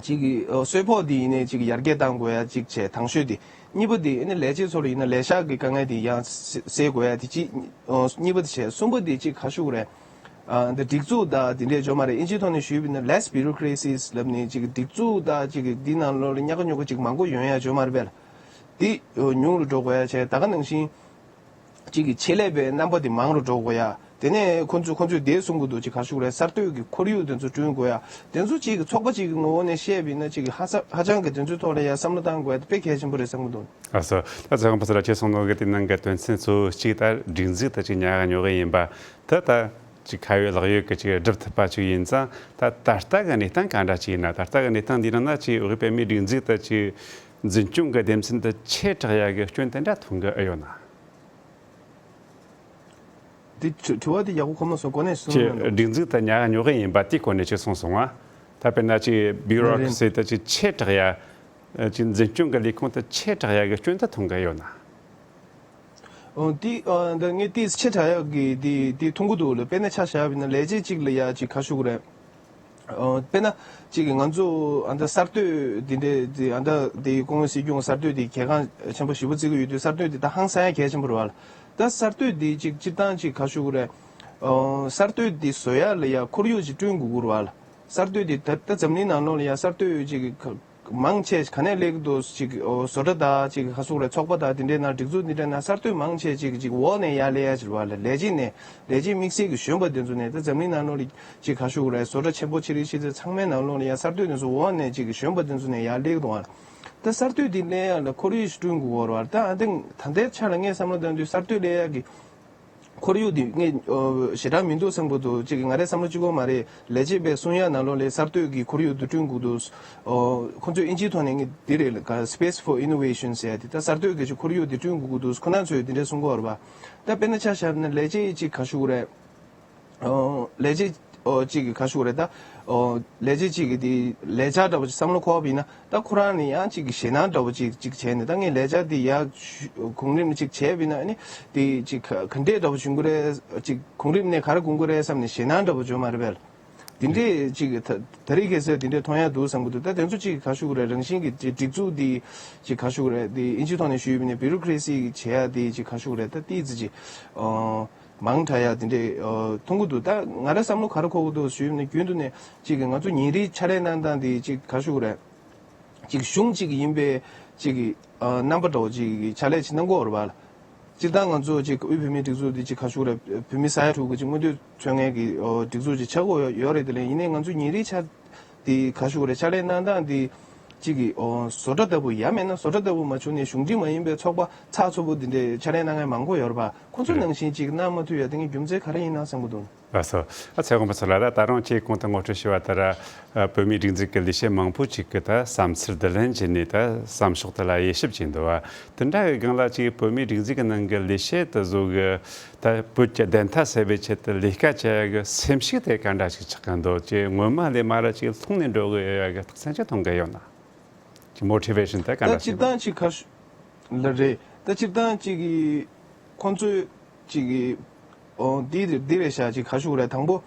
ཅིག་གི་ཨོ་གསོལ་ཕོགས་དེ་ཡིན་ནའི་ཅིག་ཡར་རྒྱས་གཏང་དགོས་ཡ་ཅིག་བྱས། དང་ཤོས་དེ། གཉིས་པ་དེ་ཨ་ནི་ལས་བྱེད་ཚོ་ལ་ཡིན་ན་ལས་ཤག་གི་དཀའ་ངལ་དེ་ཡང་སེ་སེལ་དགོས་ཡ་དེ་གཅིག་ཨོ་གཉིས་པ་དེ་བྱས། གསུམ་པ་དེ་ཅིག་ག་ཞུ་དགོས་རེད། ཨ་འདི་སྒྲིག་འཛུགས་དང་དེ་འདྲས་ཅིག་ཡོད་མ་རེད། ཨིན་ཇིའི་ཐོག་ནས་ཞུས་པ་ཡིན་ན་less bureaucracies ལབ་ནས་ཅིག་སྒྲིག་འཛུགས་དང་ཅིག་འདི་ནང་ལོགས་ལ་ཉག་ག་ཉོག་ག་ཅིག་མང་པོ་ཡོང་ཡ་ཅིག་ཡོད་མ་རེད་པས། འདི་ཉུང་རུ་འགྲོ་དགོས་ཡ་བྱས། ད་ག་ནང་བཞིན་ཅིག་གི་ཆེད་ལས་པའི་རྣམ་པ་དེ་མང་རུ་འགྲོ་དགོས་ཡ། དེ་ནས་ཁོ་ཚོས་ཁོ་ཚོས་དེ་གསུང་གི་འདུག་ཅིག་ག་ཞུ་དགོས་རེད། གསར་གཏོད་ཀྱི་ཁོར་ཡུག་དེ་ཚོ་བསྐྲུན་དགོས་ཡ། དེ་ཚོ་ཅིག་གི་ཚོགས་པ་ཅིག་གི་ངོ་བོ་ནས་བཤད་པ་ཡིན་ན་ཅིག་གི་ཧ་ས་ཧ་ཅང་གི་དེ་ཚོའི་ཐོག་ལ་ཡ་བསམ་བློ་གཏང་དགོས་ཡ་དེ་དཔེ་གལ་ཆེན་པོ་རེད་བསམ་གི་འདུག་ཨ་སོ། ད་ཚེ་དབང་ཕུན་ཚོགས་ལགས་ཁྱེད་གསུངས་ནོ་གི་དེ་ནང་གི་དོན་ཚན་གཙོ་བོ་གཅིག་ད་སྒྲིག་འཛུགས་ད་ཅིག་ཉག་ག་ཉོག་ག་ཡིན་པ་དེ་ད། ཅིག་ཁ་ཡོད་ལག་ཡོད་ཀྱི་ཅིག་སྒྲུབ་ཐུབ་པ་ཅིག་ཡིན་ཙང་། ད་ད་ལྟ་གི་གནས་སྟངས་ག་འདྲ་ཅིག་ཡིན་ན། ད་ལྟ་གི་གནས་སྟངས་འདི་ནང་ན་ཅིག་བོད་པའི་མིའི་སྒྲིག་འཛུགས་དེ་ཅིག་འཛིན་སྐྱོང་གི་སྡེ་ཚན་དེ་ཆེ་དྲགས་ཡ་གི་སྐྱོན་དེ་འདྲ་མཐོང་གི་ཨེ་ཡོད་ན། འདི་དྲི་དྲི་བ་འདི་ཡག་པོ་ཁོ་མ་སོང་། གོ་གནས་སོང་ཅིག་མ་འདུག་སྒྲིག་འཛུགས་དེ་ཉག་ཉོག་གི་ཡིན་པ་དེའི་སྐོར་ནས་ཅིག་གསུངས་སོང་ང་། ད་དཔེར་ན་ཅིག་བྷིའུ་རོ་ཀེ་ར་སི་དེ་ཅིག་ཆེ་དྲགས་ཡ། ཅིག་འཛིན་སྐྱོང་གི་ལས་ཁུངས་དེ་ཆེ་དྲགས་ཡ་གི་སྐྱོན་དེ་མཐོང་གི་ཡོད་ན། འོ་འདི་ཨ་འདི་ངས་ཏིས་ཆེ་དྲགས་ཡག་གི་འདི་འདི་མཐོང་གི་འདུག་ལ། དཔེར་ན་ཆ་བཞག་པ་ཡིན་ན་ལས་བྱེད་གཅིག་ལ་ཡ་ཅིག་ག་ཞུ་གི་རེད། ཨ་དཔེར་ན་གཅིག་གི་ང་ཚོ་ཨ་འདི་གསར་གཏོད་འདི་འདྲས་འདི་ཨ་འདི་འདི་ཀོང་སྲིད་སྐྱོང་གསར་གཏོད་འདི་གལ་འགངས་ཆེན་པོ་ཞེ་པོ་བརྩི་གི་ཡོད་དུས། གསར་གཏོད་འདི་ད་ཧང་སང་ཡ་གལ་ཆེན་པོ་རེད་བ་ལ། ད་གསར་གཏོད་འདི་གཅིག་སྤྱིར་བཏང་གཅིག་ག་ཞུ་གི་རེད། ཨ་གསར་གཏོད་འདི་བཟོ་ཡ་ལ་ཡ་ཁོར་ཡུག་ཅིག་བསྐྲུན་དགོས་ཀྱི་རེད་བ་ལ། གསར་གཏོད་འདི་ད་ད་འཛམ་གླིང་ནང་ལོགས་ལ་ཡ་གསར་གཏོད་ཅིག་གི་ག་མང་ཆེ་ག་ནས་སླེབས་ཀྱི་འདུག་ཅིག་ཨོ་བཟོ་གྲྭ་དང་ཅིག་ག་ཟེར་དགོས་རེད། ཚོགས་པ་དང་དེ་འདྲའི་ནང་སྒྲིག་འཛུགས་འདི་འདྲའི་ནང་གསར་གཏོད་མང་ཆེ་ཅིག་ཅིག་འོག་ནས་ཡར་སླེབས་ཡ་ཅིག་རེད་བ་ལ། ལས་བྱེད་ནས་ལས་བྱེད་དམིགས་བསལ་གྱི་གཞོན་པ་དེ་ཚོ་ནས། ད་འཛམ་གླིང་ནང་ལོགས་ལ་ཅིག་ག་ཟེར་དགོས་རེད། བཟོ་གྲྭ་ཆེན་པོ་ཆེ་རིགས་ཆེ་ཚད་ཚང་མའི་ནང་ལོགས་ལ་ཡ་གསར་གཏོད་དེ་ཚོ་འོག་ནས་ཅིག་གཞོན་པ་དེ་ཚོ་ནས་ཡར་སླེབས་ཀྱི་འདུག་བ་ལ། ད་གསར་གཏོད་འདི་སླེབས་ཡ་ལ་ཁོར་ཡུག་ཞིག་བསྐྲུན་དགོས་ཀྱི་རེད་བ་ལ། ད་ཨ་འདི་ད་ལྟའི་ཆ་ལ་ངས་བསམ་བློ་བཏང་དུས་གསར་གཏོད་སླེབས་ཡ་གི་ཁོར་ཡུག་འདི་ངས་ཨོ་ཞེ་དྲག་མི་འདུག་བསམ་གྱི་འདུག་ཅིག་ང་རའི་བསམ་བློ་གཅིག་པོ་མ་རེད། ལས་བྱེད་པས་གསུང་ཡ་ནང་ལོགས་ལ་གསར་གཏོད་ཀྱི་ཁོར་ཡུག་འདི་བསྐྲུན་དགོས་འདུག་ཨོ་ཁོ་ཚོས་ཨིན་ཇིའི་ཐོག་ནས་ངས་འདི་རེད་ལ། ག་space for innovation ཟེར་ཡ་དེ། ད་གསར་གཏོད་ཀྱི་ཅིག་ཁོར་ཡུག་འདི་བསྐྲུན་དགོས་ཀྱི་འདུག་ཁོ་རང་ཚོས་འདི་འདྲས་གསུང་གི་ཡོད་རེད་པ། ད་དཔེར་ན་ཆ་བཞག་ན་ལས་བྱེད་ཅིག་ག་ཞུ་གི་རེད། ཨོ་ལས་བྱེད་ཨོ་གཅིག་གི་ག་ཞུ་གི་རེད། ད་ཨོ་ལས་བྱེད་གཅིག་གི་དེ་ལས་འཆར་འདྲ་པོ་ཅིག་བསམ་བློ་འཁོར་བ་ཡིན་ན། ད་ཁོ་རང་ནས་ཡང་གཅིག་གི་ཞེད་སྣང་འདྲ་པོ་ཅིག་ཅིག་བྱས་ནས། ད་ངས་ལས་འཆར་འདི་ཡར་ཞུ་གོང་རིམ་ཅིག་བྱས་པ་ཡིན་ན། ཨ་ནི་དེ་ཅིག་ག་ག་འདྲས་འདྲ་པོ་བྱུང་གི་རེད། ཅིག་གོང་རིམ་ནས་ག་རེ་དགོངས་ཀྱི་རེད་བསམ་ནས་ཞེད་སྣང་འདྲ་པོ་བྱུང་མ་རེད་པས། དེ་འདྲས་ཅིག་ད་ད་རེས་ཁ་སང་དེ་འདྲས་མཐོང་ཡ་འདུག་བསམ་གྱི་འདུག་ད་དེ་ཚོ་ཅིག་ག་ཞུ་གི་རེད། རང་བཞིན་གྱི་སྒྲིག་འཛུགས་འདི་ཅིག་ག་ཞུ་གི་རེད། དེ་ཨིན་ཇིའི་ཐོག་ནས་ཞུས་པ་ཡིན་ན་bureaucracy་བྱེད་ཡ་དེ་ཅིག་ག་ཞུ་གི་རེད། ད་ཏོག་ཙམ་ཅིག་ཨོ། མང་དྲགས་ཡ་དེ་འདྲས་ཨ་མཐོང་གི་འདུག་ད་ང་རའི་བསམ་བློ་ག་རེ་འཁོར་གི་འདུག་ཞུས་ན། རྒྱུན་དུ་ནས་ཅིག་གི་ང་ཚོ་ཉིན་རེའི་ཕྱག་ལས་གནང་སྟངས་དེ་ཅིག་ག་ཞུ་གི་རེད། ཅིག་གཞུང་གཅིག་ཡིན་པའི་ཅིག་གི་ཨ་རྣམ་པ་འདྲ་བོ་ཅིག་གི་ཕྱག་ལས་ཅིག་གནང་གི་ཡོད་རེད་པ། སྤྱིར་བཏང་ང་ཚོ་ཅིག་དབུས་བོད་མིའི་སྒྲིག་འཛུགས་དེ་ཅིག་ག་ཞུ་གི་རེད། བོད་མི་ས་ཡ་དྲུག་གི་ཅིག་མངོན་འདོད་མཚོན་མཁན་གྱི་ཨོ་སྒྲིག་འཛུགས་ཅིག་ཆགས་ཀྱི་ཡོད་ཡོད་རེད། དེ་ལས་ཡིན་ནའི་ང་ཚོ་ཉིན་རེའི་ཕྱག་དེ་ག་ཞུ་གི་རེད། ཕྱག་ལས་གནང་སྟངས་དེ་གཅིག་གི་ཨོ་བཟོ་གྲྭ་ལྟ་བུ། ཡང་མིན་ན་བཟོ་གྲྭ་ལྟ་བུ་མ་བྱུང་ནའི་གཞུང་འབྲེལ་མ་ཡིན་པའི་ཚོགས་པ་ཚགས་ཚུད་པོ་འདི་འདྲའི་ཕྱག་ལས་གནང་མཁན་མང་པོ་ཡོད་རེད་པ། ཁོང་ཚོ་རེད། ནང་བཞིན་གཅིག་གནང་མ་ཐུབ་ཡ་དེ་ངས་རྒྱུ་མཚན་ག་རེ་ཡིན་ན་བསམ་གྱི་འདུག་ལགས་སོ། ཨ་ཚེ་དབང་ཕུན་ཚོགས་ལགས། ད་ད་རུང་ཁྱེད་གོང་དུ་ངོ་སྤྲོད་ཞུས་པ་ལྟར། ཨ་བོད་མིའི་སྒྲིག་འཛུགས་ཀྱི་ལས་བྱེད་མང་པོ་ཅིག་གིས་ད་བསམ་ཚུལ་བསྡུ་ལེན་བྱས་ནས་ད་བསམ་ཕྱོགས་དེ་ལ་དབྱེ་ཞིབ་བྱས་འདུག་པ། དེ་འདྲ་གི་སྒང་ལ་ཅིག་བོད་མིའི་སྒྲིག་འཛུགས་ཀྱི་ནང་གི་ལས་བྱེད་དེ་ཚོ་གིས་ད་བོད་ཀྱི་བདེན་མཐའ་གསལ་བའི་ཆེད་དུ་ལས་ཀ་བྱེད་ཡ་གི་སེམས་ཤུགས་དེ་ག་འདྲ་ཞིག་ཆགས་ཀྱི་འདུག་ཅེས། སྔོན་མ་ལས་མར་ཅིག་ལྷུང་ནས་འགྲོ་གི་ཡོད་ཡ་གི་རྟགས་མཚན་ཅིག་མཐོང་གི་ཡོད་ན། ཅིག་མོ་ཊི་ཝེ་ཤན་དེ་ག་ད་འདྲ་སྤྱིར་ཞིག་བཏང་ཅིག་ག་ཞུ་ལ་རེད། ད་སྤྱིར་བཏང་ཅིག་གི་ཁོང་ཚོས་ཅིག་གི་ཨོ་འདི་རེད་འདི་རེད་ཤག་ཅིག་ག་ཞུ་གི་རེད། དང་པོ་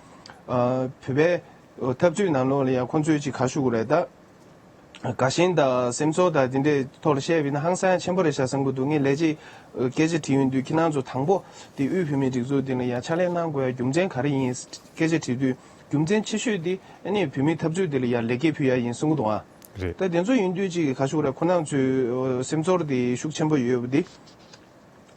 ཨ་བོད་པའི་འཐབ་རྩོད་ནང་ལོགས་ལ་ཡང་ཁོང་ཚོས་ཅིག་ག་ཞུ་གི་རེད། ད་དགའ་ཞེན་དང་སེམས་ཚོར་དང་དེ་འདྲའི་ཐོག་ལ་བཤད་པ་ཡིན་ན་ཧང་སང་ཆེན་པོ་རེད་ཤག་བསམ་གྱི་འདུག་ངས་ལས་བྱེད་སྐད་ཆ་དྲིས་ཡོང་དུས། ཁྱེད་རང་ཚོ་དང་པོ་དེ་དབུས་བོད་མིའི་སྒྲིག་འཛུགས་དེ་ལ་ཡང་ཕྱག་ལས་གནང་དགོས་ཡ་རྒྱུ་མཚན་ག་རེ་ཡིན་སྐད་ཆ་དྲིས་དུས། རྒྱུ་མཚན་ཆེ་ཤོས་དེ་ཨ་ནི་བོད་མིའི་འཐབ་རྩོད་དེ་ལ་ཡང་ལེགས་སྐྱེས་ཕུལ་ཡ་ཡིན་གསུང་གི་འདུག་ཨ། རེད། ད་དེ་ཚོ་ཡིན་དུས་ཅིག་ག་ཞུ་གི་རེད། ཁོ་རང་ཚོའི་སེམས་ཚོར་དེ་ཤུགས་ཆེན་པོ་ཡོད་པ་དེ།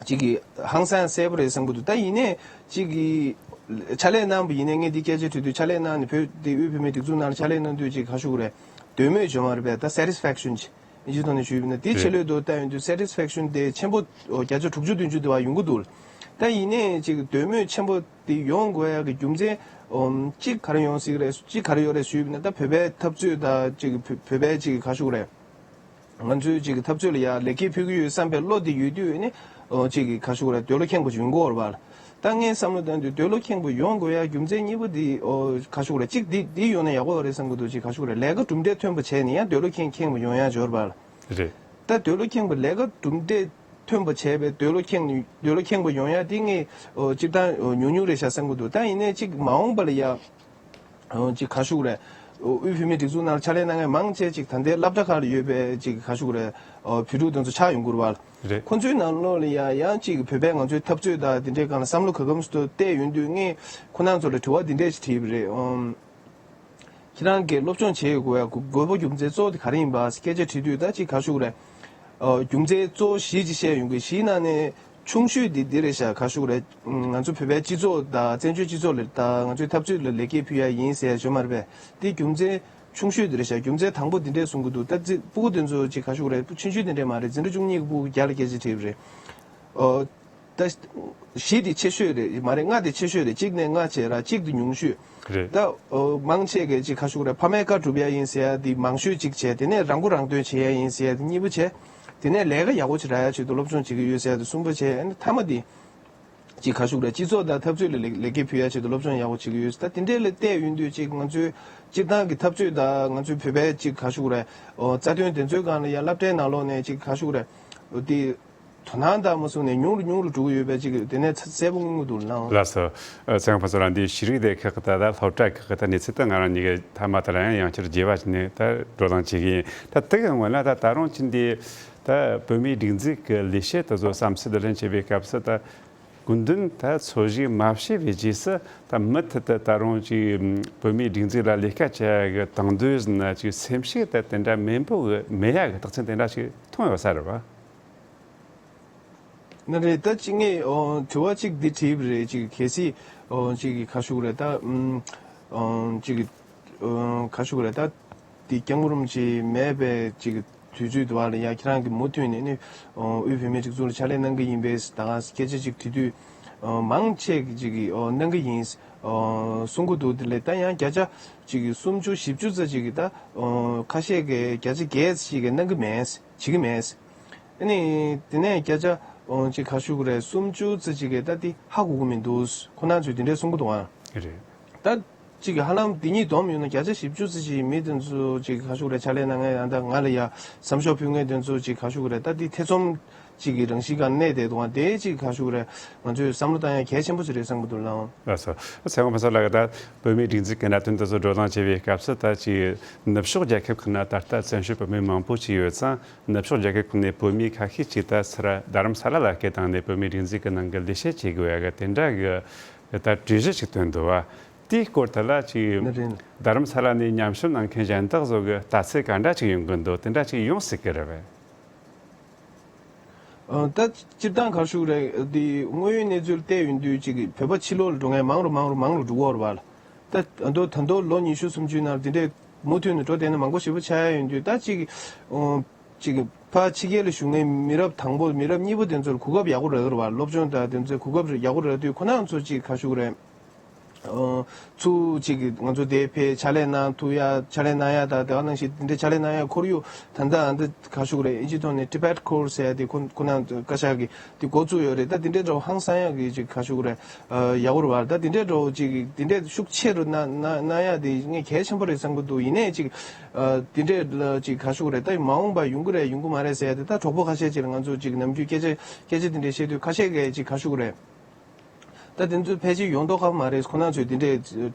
ཅིག་གི་ཧང་སང་གསལ་པོ་རེད་བསམ་གྱི་འདུག་ད་ཡིན་ནའི་ཅིག་གི་ཕྱག་ལས་གནང་བ་ཡིན་ནའི། ངས་འདི་སྐད་ཆ་དྲིས་དུས། ཕྱག་ལས་གནང་ནས་བོད་དེ་དབུས་བོད་མིའི་སྒྲིག་འཛུགས་ནང་ལ་ཕྱག་ལས་གནང་དུས་ཅིག་ག་ཞུ་གི་རེད། འདོད་མོས་བྱུང་བ་རེད་པས། ད་སེ་ཊིས་ཕེག་ཤན་ཅིག་ཨིན་ཇིའི་ཐོག་ནས་ཞུས་པ་ཡིན་ན། དེ་ཆེད་ལས་དུ་བལྟས་ཡོང་དུས་སེ་ཊིས་ཕེག་ཤན་དེ་ཆེན་པོ་བརྒྱ་ཆ་དྲུག་ཅུ་བདུན་ཅུ་དེ་བ་ཡོང་གི་འདུག་ད་ཡིན་ནའི་ཅིག་འདོད་མོས་ཆེན་པོ་དེ་ཡོང་དགོས་ཡག་གི་རྒྱུ་མཚན་ཨོམ་གཅིག་ག་རེ་ཡོང་སྲིད་རེད། གཅིག་ག་རེ་ཡོད་རེད་ཞུས་པ་ཡིན་ན། ད་བོད་པའི་འཐབ་རྩོད་དང་ཅིག་བོད་བོད་པའི་ཅིག་ག་ཞུ་གི་རེད། ང་ཚོའི་ཅིག་འཐབ་རྩོད་ལ་ཡ་ལེགས་སྐྱེས་ཕུལ་གྱི་ཡོད་བསམ་པའི་བློ་དེ་ཡོད་དུས་ནི། ཨོ་ཅིག་གི་ག་ཞུ་གི་རེད། འདོད་བློ་ཁེངས་པོ་ཅིག་ཡོང་གི་ཡོད་རེད་པ། ད་ངས་བསམ་བློ་བཏང་དུས་འདོད་བློ་ཁེངས་པོ་ཡོང་དགོས་ཡ་རྒྱུ་མཚན་གཉིས་པོ་དེ་ཨོ་ག་ཞུ་གི་རེད། གཅིག་འདི་འདི་ཡོང་ན་ཡག་པོ་ཡོད་རེད་བསམ་གྱི་འདུག་ཅིག་ག་ཞུ་གི་རེད། ལས་ཀ་གྲུབ་འབྲས་ཐོན་པ་བྱས་ནས་ཡང་འདོད་བློ་ཁེངས་ཁེངས་པོ་ཡོང་ཡ་འབྱོར་པ་ལ། རེད། ད་འདོད་བློ་ཁེངས་པོ་ལས་ཀ་གྲུབ་འབྲས་ཐོན་པ་བྱས་པའི་འདོད་བློ་ཁེངས་ནས་འདོད་བློ་ཁེངས་པོ་ཡོང་ཡ་དེ་ངས་ཨོ་སྤྱིར་བཏང་ཨོ་ཉུང་ཉུང་རེད་ཤག་བསམ་གྱི་འདུག་ད་ཡིན་ནའི་ཅིག་མ་འོངས་པ་ལ་ཡ། ཨོ་ཅིག་ག་ཞུ་གི་རེད། ཨོ་དབུས་བོད་མིའི་སྒྲིག་འཛུགས་ནང་ལ་ཕྱག་ལས་གནང་མཁན་མང་ཆེ་ཅིག་ད་ལྟའི་སློབ་གྲྭ་ཁག་ལ་ཡོད་པའི་ཅིག་ག་ཞུ་གི་རེད། ཨོ་བོད་ཕྲུག་དེ་ཚོ་ཆགས་ཡོང་གི་རེད་པ། རེད། ཁོ་ཚོའི་ནང་ལོགས་ལ་ཡ་ཡང་ཅིག་བོད་པའི་ང་ཚོའི་འཐབ་རྩོད་དང་དེ་འདྲའི་སྒང་ལ་བསམ་བློ་ག་གམ་སུ་བཏང་ཡོང་དུས། ངས་ཁོ་རང་ཚོ་ལ་དྲི་བ་འདི་འདྲས་ཤིག་དྲིས་པ་རེད། ཨོམ། ཁྱེད་རང་གིས་སློབ་སྦྱོང་བྱེད་དགོས་ཡ་དགོས་པ་རྒྱུ་མཚན་གཙོ་བོ་དེ་ག་རེ་ཡིན་པ་སྐད་ཆ་དྲིས་དུས། ད་ཅིག་ག་ཞུ་གི་རེད། ཨོ་རྒྱུ་མཚན་གཙོ་བོ་བཞི་ཅིག་བཤད་ཡོང་གི། བཞིའི་ནང་ནས་ཆུང་ཤོས་དེ་འདི་རེད་ཤག་ག་ཞུ་གི་རེད། ང་ཚོ་བོད་པའི་སྤྱི་ཚོགས་དང་བཙན་བྱོལ་སྤྱི་ཚོགས་ལ་དང་ང་ཚོའི་འཐབ་རྩོད་ལ་ལེགས་སྐྱེས་ཕུལ་ཡ་ཡིན་ཟེར་ཡ་ཡོད་མ་རེད་པས། དེ་རྒྱུ་མཚན་ཆུང་ཤོས་དེ་རེད་ཤག་རྒྱུ་མཚན་དང་པོ་འདི་འདྲས་གསུང་གི་འདུག་ད་ཙི་སྤུ་གུ་དེ་ཚོ་ཅིག་ག་ཞུ་གི་རེད། སྤུ་ཆུང་ཆུང་དེ་འདྲས་མ་རེད། འཛིན་གྲྭ་བཅུ་གཉིས་ཀྱི་སྤུ་གུ་བརྒྱ་ལ་སྐད་ཆ་དྲིས་པ་རེད། ཨོ། ད་ བཞི་དེ་ཆེ་ཤོས་རེད་མ་རེད། ལྔ་དེ་ཆེ་ཤོས་རེད། གཅིག་ནས་ལྔ་བྱས་ར་གཅིག་དེ་ཉུང་ཤོས། རེད། ད་ཨོ་མང་ཆེ་གི་ཅིག་ཁ་ཤུག་རེད། ཕ་མའི་བཀའ་སྒྲུབ་ཡ་ཡིན་ཟེར་ཡ་དེ་མང་ཤོས་ཅིག་བྱས། དེ་ནས་རང་མགོ་རང་ཐོན་བྱེད་ཡ་ཡིན་ཟེར་ཡ་དེ་གཉིས་པ་བྱས། དེ་ནས་ལས་ཀ་ཡག་པོ་ཅིག་རག་ཡ་ཆེད་དུ་སློབ་སྦྱོང་བྱེད་ཀྱི་ཡོད་ཟེར་ཡ་དེ་གསུམ་པ་བྱས། ཨ་ནི་མཐའ་མ་དེ་ཅིག་ཁ་ཤུག་རེད། སྤྱི་ཚོགས་དང་འཐབ་རྩོད་ལ་ལེགས་ལེགས་སྐྱེས་ཕུལ་ཡ་ཆེད་དུ་སློབ་སྦྱོང་ཡག་པོ་བྱེད་ཀྱི་ཡོད། ད་དེ་འདྲས་ལ་བལྟས་ཡོང་དུས་ཅིག་ང་ཚོའི་སྤྱིར་བཏང་གི་འཐབ་རྩོད་དང་ང་ཚོའི་བོད་པའི་ཅིག་ཁ་ཤུག་རེད། ཨོ་རྩ་དོན་དེ་ཚོའི་སྒང་ལ་ཡ་སློབ་གྲྭའི་ནང་ལོགས་ནས་ཅིག་ཁ་ཤུག་རེད། ཨོ་དེ། དོ་སྣང་དང་མ་སོང་ནས་ཉུང་རུ་ཉུང་རུ་འགྲོ་གི་ཡོད་པའི་ཅིག་དེ་ནས་གསལ་པོ་མངོན་གྱི་འདུག་ལགས། ལགས་སོ། ཨ་ཚེ་དབང་ཕུན་ཚོགས་ལགས། འདི་ཤེས་རིག་སྡེ་ཁག་གི་ད་ལྟ་སློབ་གྲྭ་ཁག་གི་ད་གནས་ཚུལ་ད་ང་རང་གཉིས་ཀྱི་མཐའ་མ་ད་ལ་ཡང་ཡང་བསྐྱར་རྒྱས་པ་བྱས་ནས་ད་བགྲོ་གླེང་བྱེད་ཀྱི་ཡིན། ད་དེ་གི་སྔོན་ལ་ད་ད་རུང་ཅི་འདི་ད་བོད་མིའི་སྒྲིག་འཛུགས་ཀྱི་ལས་བྱེད་དེ་ཚོ་བསམ་ཚུལ་བསྡུ་ལེན་བྱེད་པའི་སྐབས་སུ་ད་སྐུ་མདུན་ད་འཚོ་བཞུགས་མ་བྱས་པའི་རྗེས་སུ་ད་མུ་མཐུད་དུ་ད་རུང་ཅིག་བོད་མིའི་སྒྲིག་འཛུགས་ལ་ལས་ཀ་བྱེད་ཡ་གི་དང་དོད་ཟིན་ན་ཅིག་སེམས་ཤུགས་ད་དེ་འདྲ་མེད་པོ་གི་མེད་ཡ་གི་རྟགས་མཚན་དེ་འདྲ་ཞིག་མཐོང་ཡོད་ས་རེད་བ། ན་རེད། ད་ཅི་ངས་ཨོ་དྲི་བ་གཅིག་འདི་དྲིས་པ་རེད། ཅིག་གལ་སྲིད་ཨོ་ཅིག་གི་ཁ་ཤུག་རེད་ད། ཨུམ་ཨོ་ཅིག་གི་ཨོ་ཁ་ཤུག་རེད་ད། འདི་སྐྱབས་མགོན་རིན་པོ་ཆེ་མེད་པའི་ཅིག་གི་དུས་ཚོད་དུ་བ་ལ་ཡ་ཁྱེད་རང་གི་མུ་མཐུད་ནས་ནི་ཨོ་དབུས་བོད་མིའི་སྒྲིག་འཛུགས་ལ་ཕྱག་ལས་གནང་གི་ཡིན་པས་ད་ག་སྐད་ཆ་ཅིག་དྲི་དུས་ཨོ་མང་ཆེ་གི་ཅིག་གི་ཨོ་གནང་གི་ཡིན་ཨོ་གསུང་གི་འདུག་དེ་ལས་ད་ཡང་བརྒྱ་ཆ་ཅིག་གི་སུམ་ཅུ་བཞི་བཅུ་ཙམ་ཅིག་གི་ད་ཨོ་ཁ་ཤས་ཀྱི་བརྒྱ་ཆ་བརྒྱད་ཅིག་གི་གནང་གི་མེད། བྱེད་ཀྱི་མེད། ཨ་ནི། དེ་ནས་བརྒྱ་ཆ། ཨོ་ཅིག་ཁ་ཤུག་རེད། སུམ་ཅུ་ཙམ་ཅིག་གིས་ད་དེ་ཧ་གོ་གི་མི་འདུག་ཁོ་རང་ཚོས་དེ་འདྲས་གསུང་གི་འདུག་ཨ། རེད། ད་ཅིག་གི་ཧ་ལམ་དེ་གཉིས་བསྡོམས་ཡོང་ན་བརྒྱ་ཆ་བཞི་བཅུ་ཙམ་ཅིག་མི་དེ་ཚོ་ཅིག་ཁ་ཤུག་རེད། ཕྱག་ལས་གནང་མཁན་ཡང་ད་ང་ལ་ཡ་བསམ་ཤོག་ཕུལ་མཁན་དེ་ཚོ་ཅིག་ཁ་ཤུག་རེད། ད་དེ་ཐེ་ཚོམ་ཅིག་གི་རང་བཞིན་སྒང་གནས་བསྡད་འདུག་ཨ། དེ་ཅིག་ཁ་ཤུག་རེད། ང་ཚོས་བསམ་བློ་བཏང་ཡ་གལ་ཆེན་པོ་ཅིག་རེད་བསམ་གི་འདུག་ལགས། ལགས་སོ། ཚེ་དབང་ཕུན་ཚོགས་ལགས་ཀྱིས་ད་བོད་མིའི་སྒྲིག་འཛུགས་ཀྱི་གནད་དོན་དེ་ཚོ་བགྲོ་གླེང་བྱེད་པའི་སྐབས་སུ་ད་ཅིག་ནུབ་ཕྱོགས་རྒྱལ་ཁབ་ཁག་ན་ད་ལྟ་བཙན་བྱོལ་བོད་མི་མང་པོ་ཅིག་ཡོད་ཙང་། ནུབ་ཕྱོགས་རྒྱལ་ཁབ་ཁག་ནས་བོད་མི་ཁ་ཤས་ཅིག་ད་སི་ར་རྡ་རམ་ས་ལ་ལ་སྐད་བཏང་ནས་བོད་མིའི་སྒྲིག་འཛུགས་ཀྱི་ནང་གི་ལས་བྱེད་བྱེད་དགོས་ཡ་གི་དེ་འདྲ་གི་ད་གྲོས་གཞི་ཅིག་བཏོན་འདུག་བ། དེའི་སྐོར་དེ་ལ་ཅིག་ནི་རེད། རྡ་རམ་ས་ལ་ནས་ཉམས་ཞིབ་གནང་མཁན་གཞན་དག་ཚོ་གི་ལྟ་ཚུལ་ག་འདྲ་ཅིག་ཡོང་གི་འདུག་དེ་འདྲ་ཅིག་ཡོང་སྲིད་ཀྱི་རེད་བས། ཨ། ད་སྤྱིར་བཏང་ག་རེ་ཞུ་དགོས་རེད། འདི་དངོས་ཡོད་གནས་ཚུལ་བལྟས་ཡོང་དུས་ཅིག་བོད་པ་ཕྱི་ལོགས་ལ་འགྲོ་མཁན་མང་རུ་མང་རུ་མང་རུ་འགྲོ་གི་ཡོད་རེད་བ། ད་ད་དུང་ད་དུང་ལོ་ཉི་ཤུ་སུམ་ཅུའི་ནང་འདི་འདྲས་མུ་མཐུད་ནས་འགྲོ་བསྡད་ན་མང་པོ་ཞེ་པོ་ཆགས་ཡ་ཡོང་དུས། ད་ཅིག་ཨོ། ཅིག་ཕར་ཕྱི་རྒྱལ་ལ་བཞུགས་མཁན་མི་རབས་དང་པོ་མི་རབས་གཉིས་པ་དེ་ཚོར་གོ་སྐབས་ཡག་པོ་རག་གི་རེད་བ། སློབ་སྦྱོང་དང་དེ་ཚོའི་གོ་སྐབས་ཡག་པོ་རག་དུས་ཁོ་རང་ཚོ་ཅིག་ག་རེ་ཞུ་དགོས་རེད། ཨོ། ཚུར་ཅིག་ང་ཚོ་དེ་ཕར་ཕྱག་ལས་གནང་ཐུབ་ཡ། ཕྱག་ལས་གནང་ཡ་དང་དེ་ག་ནང་བཞིན་དེ་འདྲའི་ཕྱག་ལས་གནང་ཡ་ཁོར་ཡུག་ད་ལྟ་ཨ་འདི་ག་རེ་ཞུ་དགོས་རེད། ཨིན་ཇི་ཐོག་ནས་Tibet Course ཟེར་ཡ་དེ་ཁོ་ཁོ་རང་བཀའ་ཤག་གིས་དེ་འགོ་བཙུགས་ཡོད་རེད། ད་དེ་འདྲའི་འདྲ་བོ་ཧང་སང་ཡ་གི་ཅིག་ག་རེ་ཞུ་དགོས་རེད། ཨ་ཡག་པོ་རེད་བ། ད་དེ་འདྲའི་འདྲ་བོ་ཅིག་དེ་འདྲའི་ཤུགས་ཆེ་རུ་གནང་གནང་གནང་ཡ་དེ་ངས་གལ་ཆེན་པོ་རེད་བསམ་གི་འདུག་ཡིན་ནའི་ཅིག་ཨ་དེ་འདྲའི་ལ་ཅིག་ག་རེ་ཞུ་དགོས་རེད། ད་མ་འོངས་པ་ཡོང་གི་རེད་ཡོང་གི་མ་རེད་ཟེར་ཡ་དེ་ད་གྲོགས་པོ་ཁ་ཤས་ཅིག་ལ་ང་ཚོ་ཅིག་ནམ་རྒྱུན་སྐད་ཆ་སྐད་ཆ་དེ་འདྲ་བཤད་དུས་ཁ་ཤས་ཀྱིས་ཅིག་ག་རེ་ཞུ་དགོས་རེད། ད་དེ་ཚོ་ཕལ་ཆེར་ཡོང་མདོག་ཁ་པོ་མ་རེད། ཁོ་རང་ཚོས་དེ་འདྲའི་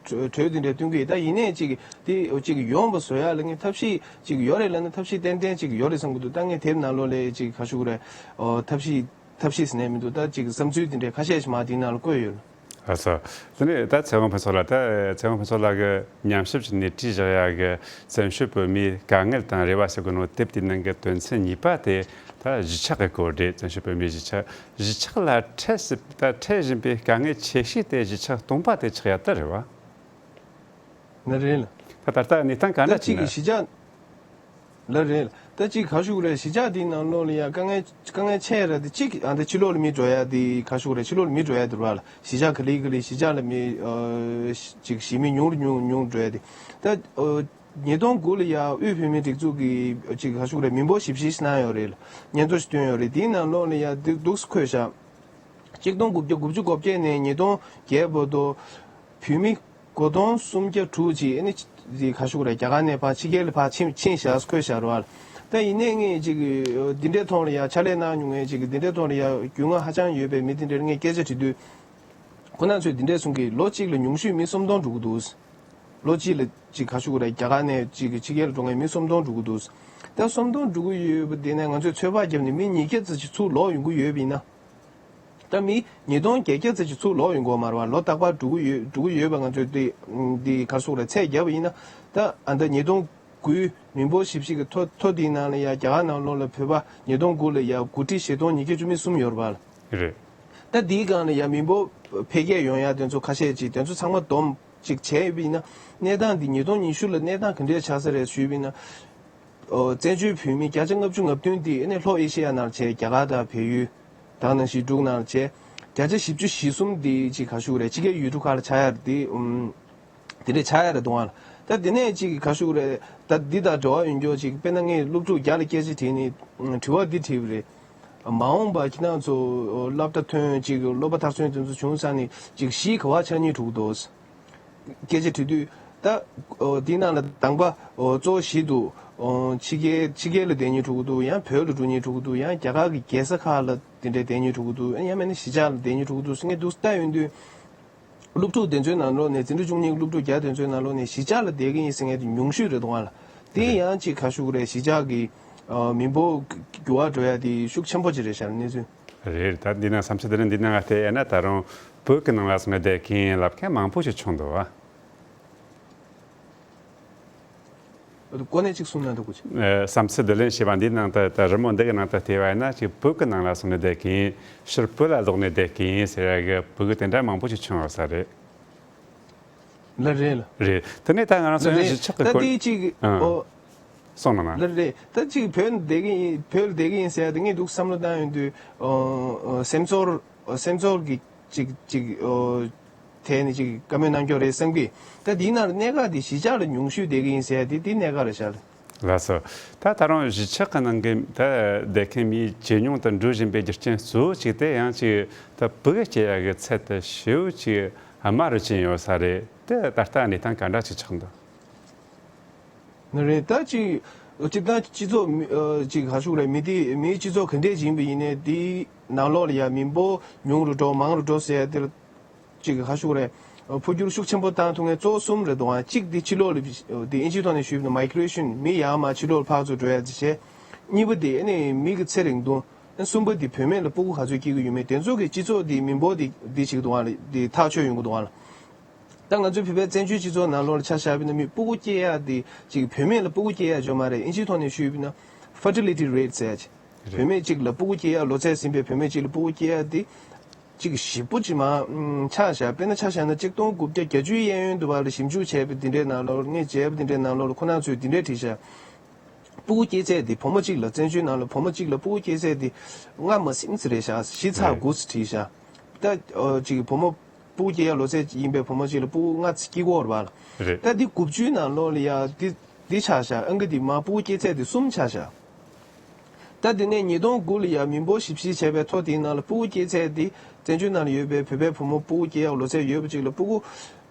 གྲོས་དེ་འདྲའི་བཏོན་གྱི་ཡོད། ད་ཡིན་ནའི་ཅིག་དེ་ཅིག་ཡོང་བ་བཟོ་ཡག་ལ་ངས་ཐབས་ཤེས་ཅིག་ཡོད་རེད་ལབ་ན་ཐབས་ཤེས་ཏན་ཏན་ཅིག་ཡོད་རེད་བསམ་གྱི་འདུག་ད་ངས་དེབ་ནང་ལོགས་ལ་ཅིག་ག་རེ་ཞུ་དགོས་རེད། ཨོ་ཐབས་ཤེས་ཐབས་ཤེས་ཟེར་ནས་མི་འདུག་ད་ཅིག་བསམ་ཚུལ་དེ་འདྲའི་ཁ་ཤས་ཤིག་མར་དེའི་ནང་ལ་བཀོད་ཡོད། ལགས་སོ། དེ་ནས་ད་ཚེ་དབང་ཕུན་ཚོགས་ལགས། ད་ཚེ་དབང་ཕུན་ཚོགས་ལགས་ཀྱི་ཉམས་ཞིབ་བྱས་ནས་བྲིས་བཞག་ཡག་གི་བཙན་བྱོལ་བོད་མིའི་དཀའ་ངལ་དང་རེ་བ་ཟེར་གོ་ནོ་དེབ་དེའི་ནང་གི་དོན་ཚན་གཉིས་པ་དེ་ད་གཞིས་ཆགས་ཀྱི་སྐོར་རེད། བཙན་བྱོལ་བོད་མིའི་གཞིས་ཆགས། གཞིས་ཆགས་ལ་འཕྲད་སྲིད་ད་འཕྲད་བཞིན་པའི་དཀའ་ངལ་ཆེ་ཤོས་དེ་གཞིས་ཆགས་སྟོང་པ་དེ་ཆགས་ཡ་ད་རེད་བ། ན་རེད་ལ། ད་ད་ལྟ་གནས་སྟངས་ག་འདྲ་ད་ཅིག་ཅིག་ན། གཞིས་ཆགས་ལ་རེད་ལ། ད་ཅིག་ག་རེ་ཞུ་དགོས་རེད། གཞིས་ཆགས་དེའི་ནང་ལོགས་ལ་ཡ་དཀའ་ངལ་དཀའ་ངལ་ཆེ་ར་དེ་གཅིག་ཨ་འདི་ཕྱི་ལོགས་ལ་མི་འགྲོ་ཡ་དེ་ག་རེ་ཞུ་དགོས་རེད། ཕྱི་ལོགས་ལ་མི་འགྲོ་ཡ་དེ་རེད་བ་ལ། གཞིས་ཆགས་ག་ལེ་ག་ལེ་གཞིས་ཆགས་ལ་མི་ཨ་ཅིག་གཞིས་མི་ཉུང་རུ་ཉུང་ཉུང་འགྲོ་ཡ་དེ། ད་ཨ་ཉིས་སྟོང་དགུ་ལ་ཡ་དབུས་བོད་མིའི་སྒྲིག་འཛུགས་ཀྱིས་ཅིག་ག་རེ་ཞུ་དགོས་རེད། མི་འབོར་ཞིབ་བཤེར་གནང་ཡོད་རེད་ལ། སྙན་ཐོ་ཞིག་བཏོན་ཡོད་རེད། དེའི་ནང་ལོགས་ལ་ཡ་འདི་འདུག་སེ་འཁོད་བཞག་གཅིག་སྟོང་དགུ་བརྒྱ་དགུ་བཅུ་གོ་བརྒྱད་ནས་ཉིས་སྟོང་བརྒྱད་བར་དུ་བོད་མི་སྒོར་སྟོང་སུམ་བརྒྱ་དྲུག་ཅིག་ཨ་ནི་ཅི་ག་རེ་ཞུ་དགོས་རེད། རྒྱ་གར་ནས་ཕར་ཕྱི་རྒྱལ་ལ་ཕར་ཕྱིན་ཕྱིན་བཞག་འཁོད་བཞག་རེད་བ། ད་ཡིན་ནའི་ངས་ཅིག་འདི་འདྲའི་ཐོག་ལ་ཡ་ཕྱག་ལས་གནང་མྱོང་མཁན་ཅིག་འདི་འདྲའི་ཐོག་ལ་ཡ་རྒྱུས་མངའ་ཧ་ཅང་ཡོད་པའི་མི་འདི་འདྲར་ངས་སྐད་ཆ་དྲིས་དུས། ཁོ་རང་ཚོས་འདི་འདྲས་གསུང་གི། ལོ་གཅིག་ལ་ཉུང་ཤོས་མི་སུམ་སྟོང་འགྲོ་གི་འདུག་ལོ་གཅིག་ལ་ཅིག་ག་རེ་ཞུ་དགོས་རེད། རྒྱ་གར་ནས་ཅིག་ཕྱི་རྒྱལ་ལ་འགྲོ་མཁན་མི་སུམ་སྟོང་འགྲོ་གི་འདུག་ད་སུམ་སྟོང་འགྲོ་གི་ཡོད་པ་དེ་ནས་ང་ཚོས་ཚོད་དཔག་བརྒྱབ་ནས་མི་ཉིས་བརྒྱ་ཙམ་ཅིག་ཚུར་ལོག་ཡོང་གི་ཡོད་པ་ཡིན་ན། ད་མི་ཉིས་སྟོང་བརྒྱད་བརྒྱ་ཙམ་ཅིག་ཚུར་ལོག་ཡོང་གི་ཡོད་མ་རེད་བ། ལོ་རྟག་པར་འགྲོ་གི་ཡོད་འགྲོ་གི་ཡོད་པ་ང་ཚོས་དེ་དེ་ག་རེ་ཞུ་དགོས་རེད། ཚད་བརྒྱབ་པ་ཡིན་ན། ད་ཨ་ད་ཉིས་སྟོང་དགུའི་མི་འབོར་ཞིབ་བཤེར་གྱི་ཐོ་ཐོ་དེའི་ནང་ལ་ཡ་རྒྱ་གར་ནང་ལོགས་ལ་བོད་པ་ཉིས་སྟོང་དགུ་ལ་ཡ་དགུ་ཁྲི་བཞི་སྟོང་ཉིས་བརྒྱ་བཅུ་མེད་གསུམ་ཡོད་རེད་བ། རེད། ད་དེའི་སྒང་ལ་ཡ་མི་འབོར་འཕེལ་རྒྱས་ཡོང་ཡ་དེ་ཚོ་ཁ་ཤས་ཅིག་དེ་ཚོ་ཚང་མ་བསྡོམས་ཅིག་བྱས་ཡིན་ན། གནས་སྟངས་འདི་ཉིས་སྟོང་ཉི་ཤུ་ལ་གནས་སྟངས་ག་འདྲས་ཆགས་ས་རེད་ཞུས་པ་ཡིན་ན། ཨོ་བཙན་བྱོལ་བོད་མི་བརྒྱ་ཆ་ལྔ་བཅུ་ང་བདུན་འདི་ཨ་ནི་ལྷོ་ཨེ་ཤེ་ཡ་ནང་བྱས། རྒྱ་གར་དང་བལ་ཡུལ་དང་ནང་བཞིན་འབྲུག་ནང་བྱས། བརྒྱ་ཆ་བཞི་བཅུ་ཞེ་གསུམ་དེ་ཅིག་ག་ཞུ་རེད། ཕྱི་རྒྱལ་ཡུལ་གྲུ་ཁག་ལ་ཆགས་ཡ་རེད་དེ། ཨུམ། དེ་འདྲས་ཆགས་ཡ་རེད་འདུག་ཨ། ད་དེ་ནས་ཅིག་ག་ཞུ་རེད། ད་འདི་དང་འབྲེལ་བ་ཡོད་མཁན་ཅིག་དཔེར་ན་ངས་སློབ་ཕྲུག་བརྒྱ་ལ་སྐད་ཆ་དྲིས་ནས་དྲི་བ་འདི་དྲིས་པ་རེད། མ་འོངས་པ་ཁྱེད་རང་ཚོ་སློབ་གྲྭ་ཐོན་ཅིག་སློབ་པ་མཐར་སོན་དེ་ཚོ་བྱུང་ཚར་ནས་ཅིག་གཞིས་ག་བ་ཆགས་སྙིང་བྲོ་གི་འདུག་སྐད་ཆ་དྲི་དུས་ད། འདི་ནང་ལ་དང་པ་གཙོ་བོ་བཞི་འདུག་ཕྱི་རྒྱལ་ཕྱི་རྒྱལ་ལ་བསྡད་སྙིང་བྲོ་གི་འདུག་ཡང་བོད་ལ་འགྲོ་སྙིང་བྲོ་གི་འདུག་ཡང་རྒྱ་གར་གྱི་རྒྱལ་ས་ཁག་ལ་དེ་འདྲས་བསྡད་སྙིང་བྲོ་གི་འདུག་ཡང་མིན་ན་གཞིས་ཆགས་ལ་བསྡད་སྙིང་བྲོ་གི་འདུག་ཟེར་མཁན་འདུག་ལྟ་ཡོང་དུས། སློབ་ཕྲུག་དེ་ཚོའི་ནང་ལོགས་ནས་འཛིན་གྲྭ་བཅུ་གཉིས་ཀྱི་སློབ་ཕྲུག་བརྒྱ་དེ་ཚོའི་ནང་ལོགས་ནས་གཞིས་ཆགས་ལ་བསྡད་ཀྱི་ཡིན་ཟེར་མཁན་དེ་ཉུང་ཤོས་རེད་འདུག་ཨ་ལ། དེ་ཡང་ཅིག་ག་ཞུ་གི་རེད། གཞིས་ཆགས་ཀྱི་མི་འབོར་འགྱུར་བ་འགྲོ་ཡ་དེ་ཤུགས་ཆེན་པོ་ཅིག་རེད་ཤག་གནས་ཚུལ། རེད། ད་འདི་ན་བསམ་ཚུལ་དེ་རིང་འདི་ནང་ལ་བལྟས་ཡ་ན་ད་རུང་བོད་ཀྱི་ནང་ལ་སོང་ནས་བསྡད་མཁན་ལབ་མཁན་མང་པོ་ཞིག་བྱུང་འདུག་ཨ། གོ་གནས་གཅིག་གསུངས་ན་འདུག་གོ། བསམ་ཚུལ་བསྡུ་ལེན་བྱས་པ་འདིའི་ནང་དུ་ད་རི་མོ་འདི་གི་ནང་དུ་བལྟས་པ་ཡིན་ན་ཅིག་བོད་ཀྱི་ནང་ལ་སོང་ནས་བསྡད་མཁན་ཕྱིར་བོད་ལ་ལོག་ནས་བསྡད་མཁན་ཟེར་ཡ་གི་བོད་ཀྱི་དེ་འདྲ་མང་པོ་ཞིག་བྱུང་ཡོད་ས་རེད། ལ་རེད་ལ། རེད། དེ་ནས་ད་ང་རང་ཚོ་ཡང་གཞིས་ཆགས་ཀྱི་ད་སྐོར། དེ་གཅིག་ཨང་། ཨོ། སོང་ན་ན། ལ་རེད། ད་གཅིག་བོད་ནས་བསྡད་ཀྱི་ཡིན་བོད་ལ་བསྡད་ཀྱི་ཡིན་ཟེར་ཡ་དེ་ངས་འདུག་བསམ་བློ་བཏང་ཡོང་དུས་ཨོ་ཨོ་སེམས་ཚོར་ཨོ་སེམས་ཚོར་གྱི་གཅིག་གཅིག་ཨོ་དེ་ནི་གཅིག་བཀའ་མོལ་གནང་རྒྱུ་རེད་བསམ་གི། ད་དེའི་ནང་གནད་འགག་དེ་གཞིས་ཆགས་ལ་ཉུང་ཤོས་བསྡད་ཀྱི་ཡིན་ཟེར་ཡ་དེ་དེ་གནད་འགག་རེད་ཤག་ལགས་སོ། ད་ད་རུང་གཞིས་ཆགས་ཀྱི་ནང་གི་ད་བསྡད་མཁན་མིའི་ཇེ་ཉུང་དུ་འགྲོ་བཞིན་པའི་རྒྱུ་རྐྱེན་གཙོ་བོ་གཅིག་དེ་ཡང་ཅིག་ད་ཕྲུ་གུ་སྐྱེ་ཡ་གི་ཚད་དེ་ཞེ་པོ་ཅིག་དམའ་རུ་ཕྱིན་ཡོད་ས་རེད། དེ་ད་ལྟ་གནས་སྟངས་ག་འདྲ་ཅིག་ཆགས་འདུག་ནི་རེད། ད་ཅིག་སྤྱིར་བཏང་སྤྱི་ཚོགས་མི་ཨ་ཅིག་ག་ཞུ་རེད། མི་དེ་མིའི་སྤྱི་ཚོགས་ག་འདྲས་ཡིན་པ་ཡིན་ནའི་དེའི་ནང་ལོགས་ལ་ཡ་མི་འབོར་ཉུང་རུ་འགྲོ་མང་རུ་འགྲོ་ཟེར་ཡ་དེ་ལ་ཅིག་ག་ཞུ་རེད། འཕོ་འགྱུར་ཤུགས་ཆེན་པོ་བཏང་ཐུབ་མཁན་གཙོ་བོ་གསུམ་རེད་འདུག་ཨ། གཅིག་དེ་ཕྱི་ལོགས་ལ་དེ་ཨིན་ཇིའི་ཐོག་ནས་ཞུས་པ་ན་མའི་གྷི་རེ་ཤན་མི་ཡར་མར་ཕྱི་ལོགས་ལ་ཕར་ཚུར་འགྲོ་ཡ་དེ་བྱས། གཉིས་པ་དེ་ཨ་ནི་མི་གི་ཚེ་རིང་ཐུང་། གསུམ་པ་དེ་བུད་མེད་ལ་ཕྲུ་གུ་ག་ཚོད་སྐྱེ་གི་ཡོད་མེད་དེ་ཚོ་གི་སྤྱི་ཚོགས་དེ་མི་འབོར་དེ་དེ་ཞིག་འདུག་ཨ། དེ་ཐག་ཆོད་ཡོང་གི་འདུག་ཨ། ད་ང་ཚོའི་བོད་པའི་བཙན་བྱོལ་སྤྱི་ཚོགས་ནང་ལོགས་ལ་ཆ་བཞག་པ་ཡིན་ན་མི་ཕྲུ་གུ་སྐྱེ་ཡ་དེ་ཅིག་བུད་མེད་ལ་ཕྲུ་གུ་སྐྱེ་ཡ་ཅིག་ཡོད་མ་རེད། ཨིན་ཇིའི་ཐོག་ནས་ཞུས་པ་ཡིན་ན་ཕར་ཊི་ལི་ཊི་རེ་ཊི་ཟེར་ཡ་ཅིག་རེད། བུད་མེད་ཅིག་ལ་ཕྲུ་གུ་སྐྱེ་ཡ་ལོ་ཚད་ཟིན་པའི་བུད་མེད་ཅིག་ལ་ཕྲུ་གུ་སྐྱེ་ཡ་དེ་ཅིག་ཞེ་པོ་ཅིག་མར་ཆག་བཞག་དཔེར་ན་ཆ་བཞག་ན་གཅིག་སྟོང་དགུ་བརྒྱ་བརྒྱད་ཅུའི་གཡས་གཡོན་དུ་བར་ལ་ཞིབ་འཇུག་བྱས་པ་དེ་འདྲའི་ནང་ལོགས་ངས་མཇལ་བ་དེ་འདྲའི་ནང་ལོགས་ལ་ཁོ་རང་ཚོས་དེ་འདྲའི་བྲིས་བཞག་ཕྲུ་གུ་སྐྱེ་ཚད་དེ་བུ་མོ་གཅིག་ལ་བཙན་བྱོལ་ནང་ལ་བུ་མོ་གཅིག་ལ་ཕྲུ་གུ་སྐྱེ་ཚད་དེ་ལྔ་མ་ཟིན་ཙམ་རེད་ཤག་བཞི་ཚེག་དགུ་ཙམ་བྲིས་ཤག་ད་ཨོ་གཅིག་བུ་མོ་ཕྲུ་གུ་སྐྱེ་ཡ་ལོ་ཚད་ཡིན་པའི་བུ་མོ་གཅིག་ལ་ཕྲུ་གུ་ལྔ་ཙམ་སྐྱེ་གི་ཡོད་རེད་པ་ལགས། རེད། ད་འདི་དགུ་བཅུའི་ནང་ལོགས་ལ་ཡ་འདི་འདི་ཆགས་ཤག་ཨང་ཀི་འདི་མར་ཕྲུ་གུ་སྐྱེ་ཚད་དེ་གསུམ་ཆགས་ཤག་ད་དེ་ནས་ཉིས་སྟོང་དགུ་ལ་ཡ་མི་འབོར་ཞིབ་བཤེར་བྱས་པའི་ཐོ་དེའི་ནང་ལ་ཕྲུ་གུ་སྐྱེ་ཚད་དེ་བཙན་བྱོལ་ནང་ལ་ཡོད་པའི་བོད་པའི་བུ་མོ་ཕྲུ་གུ་སྐྱེ་ཡག་ལོ་ཚད་ཡོད་པ་གཅིག་ལ་ཕྲུ་གུ་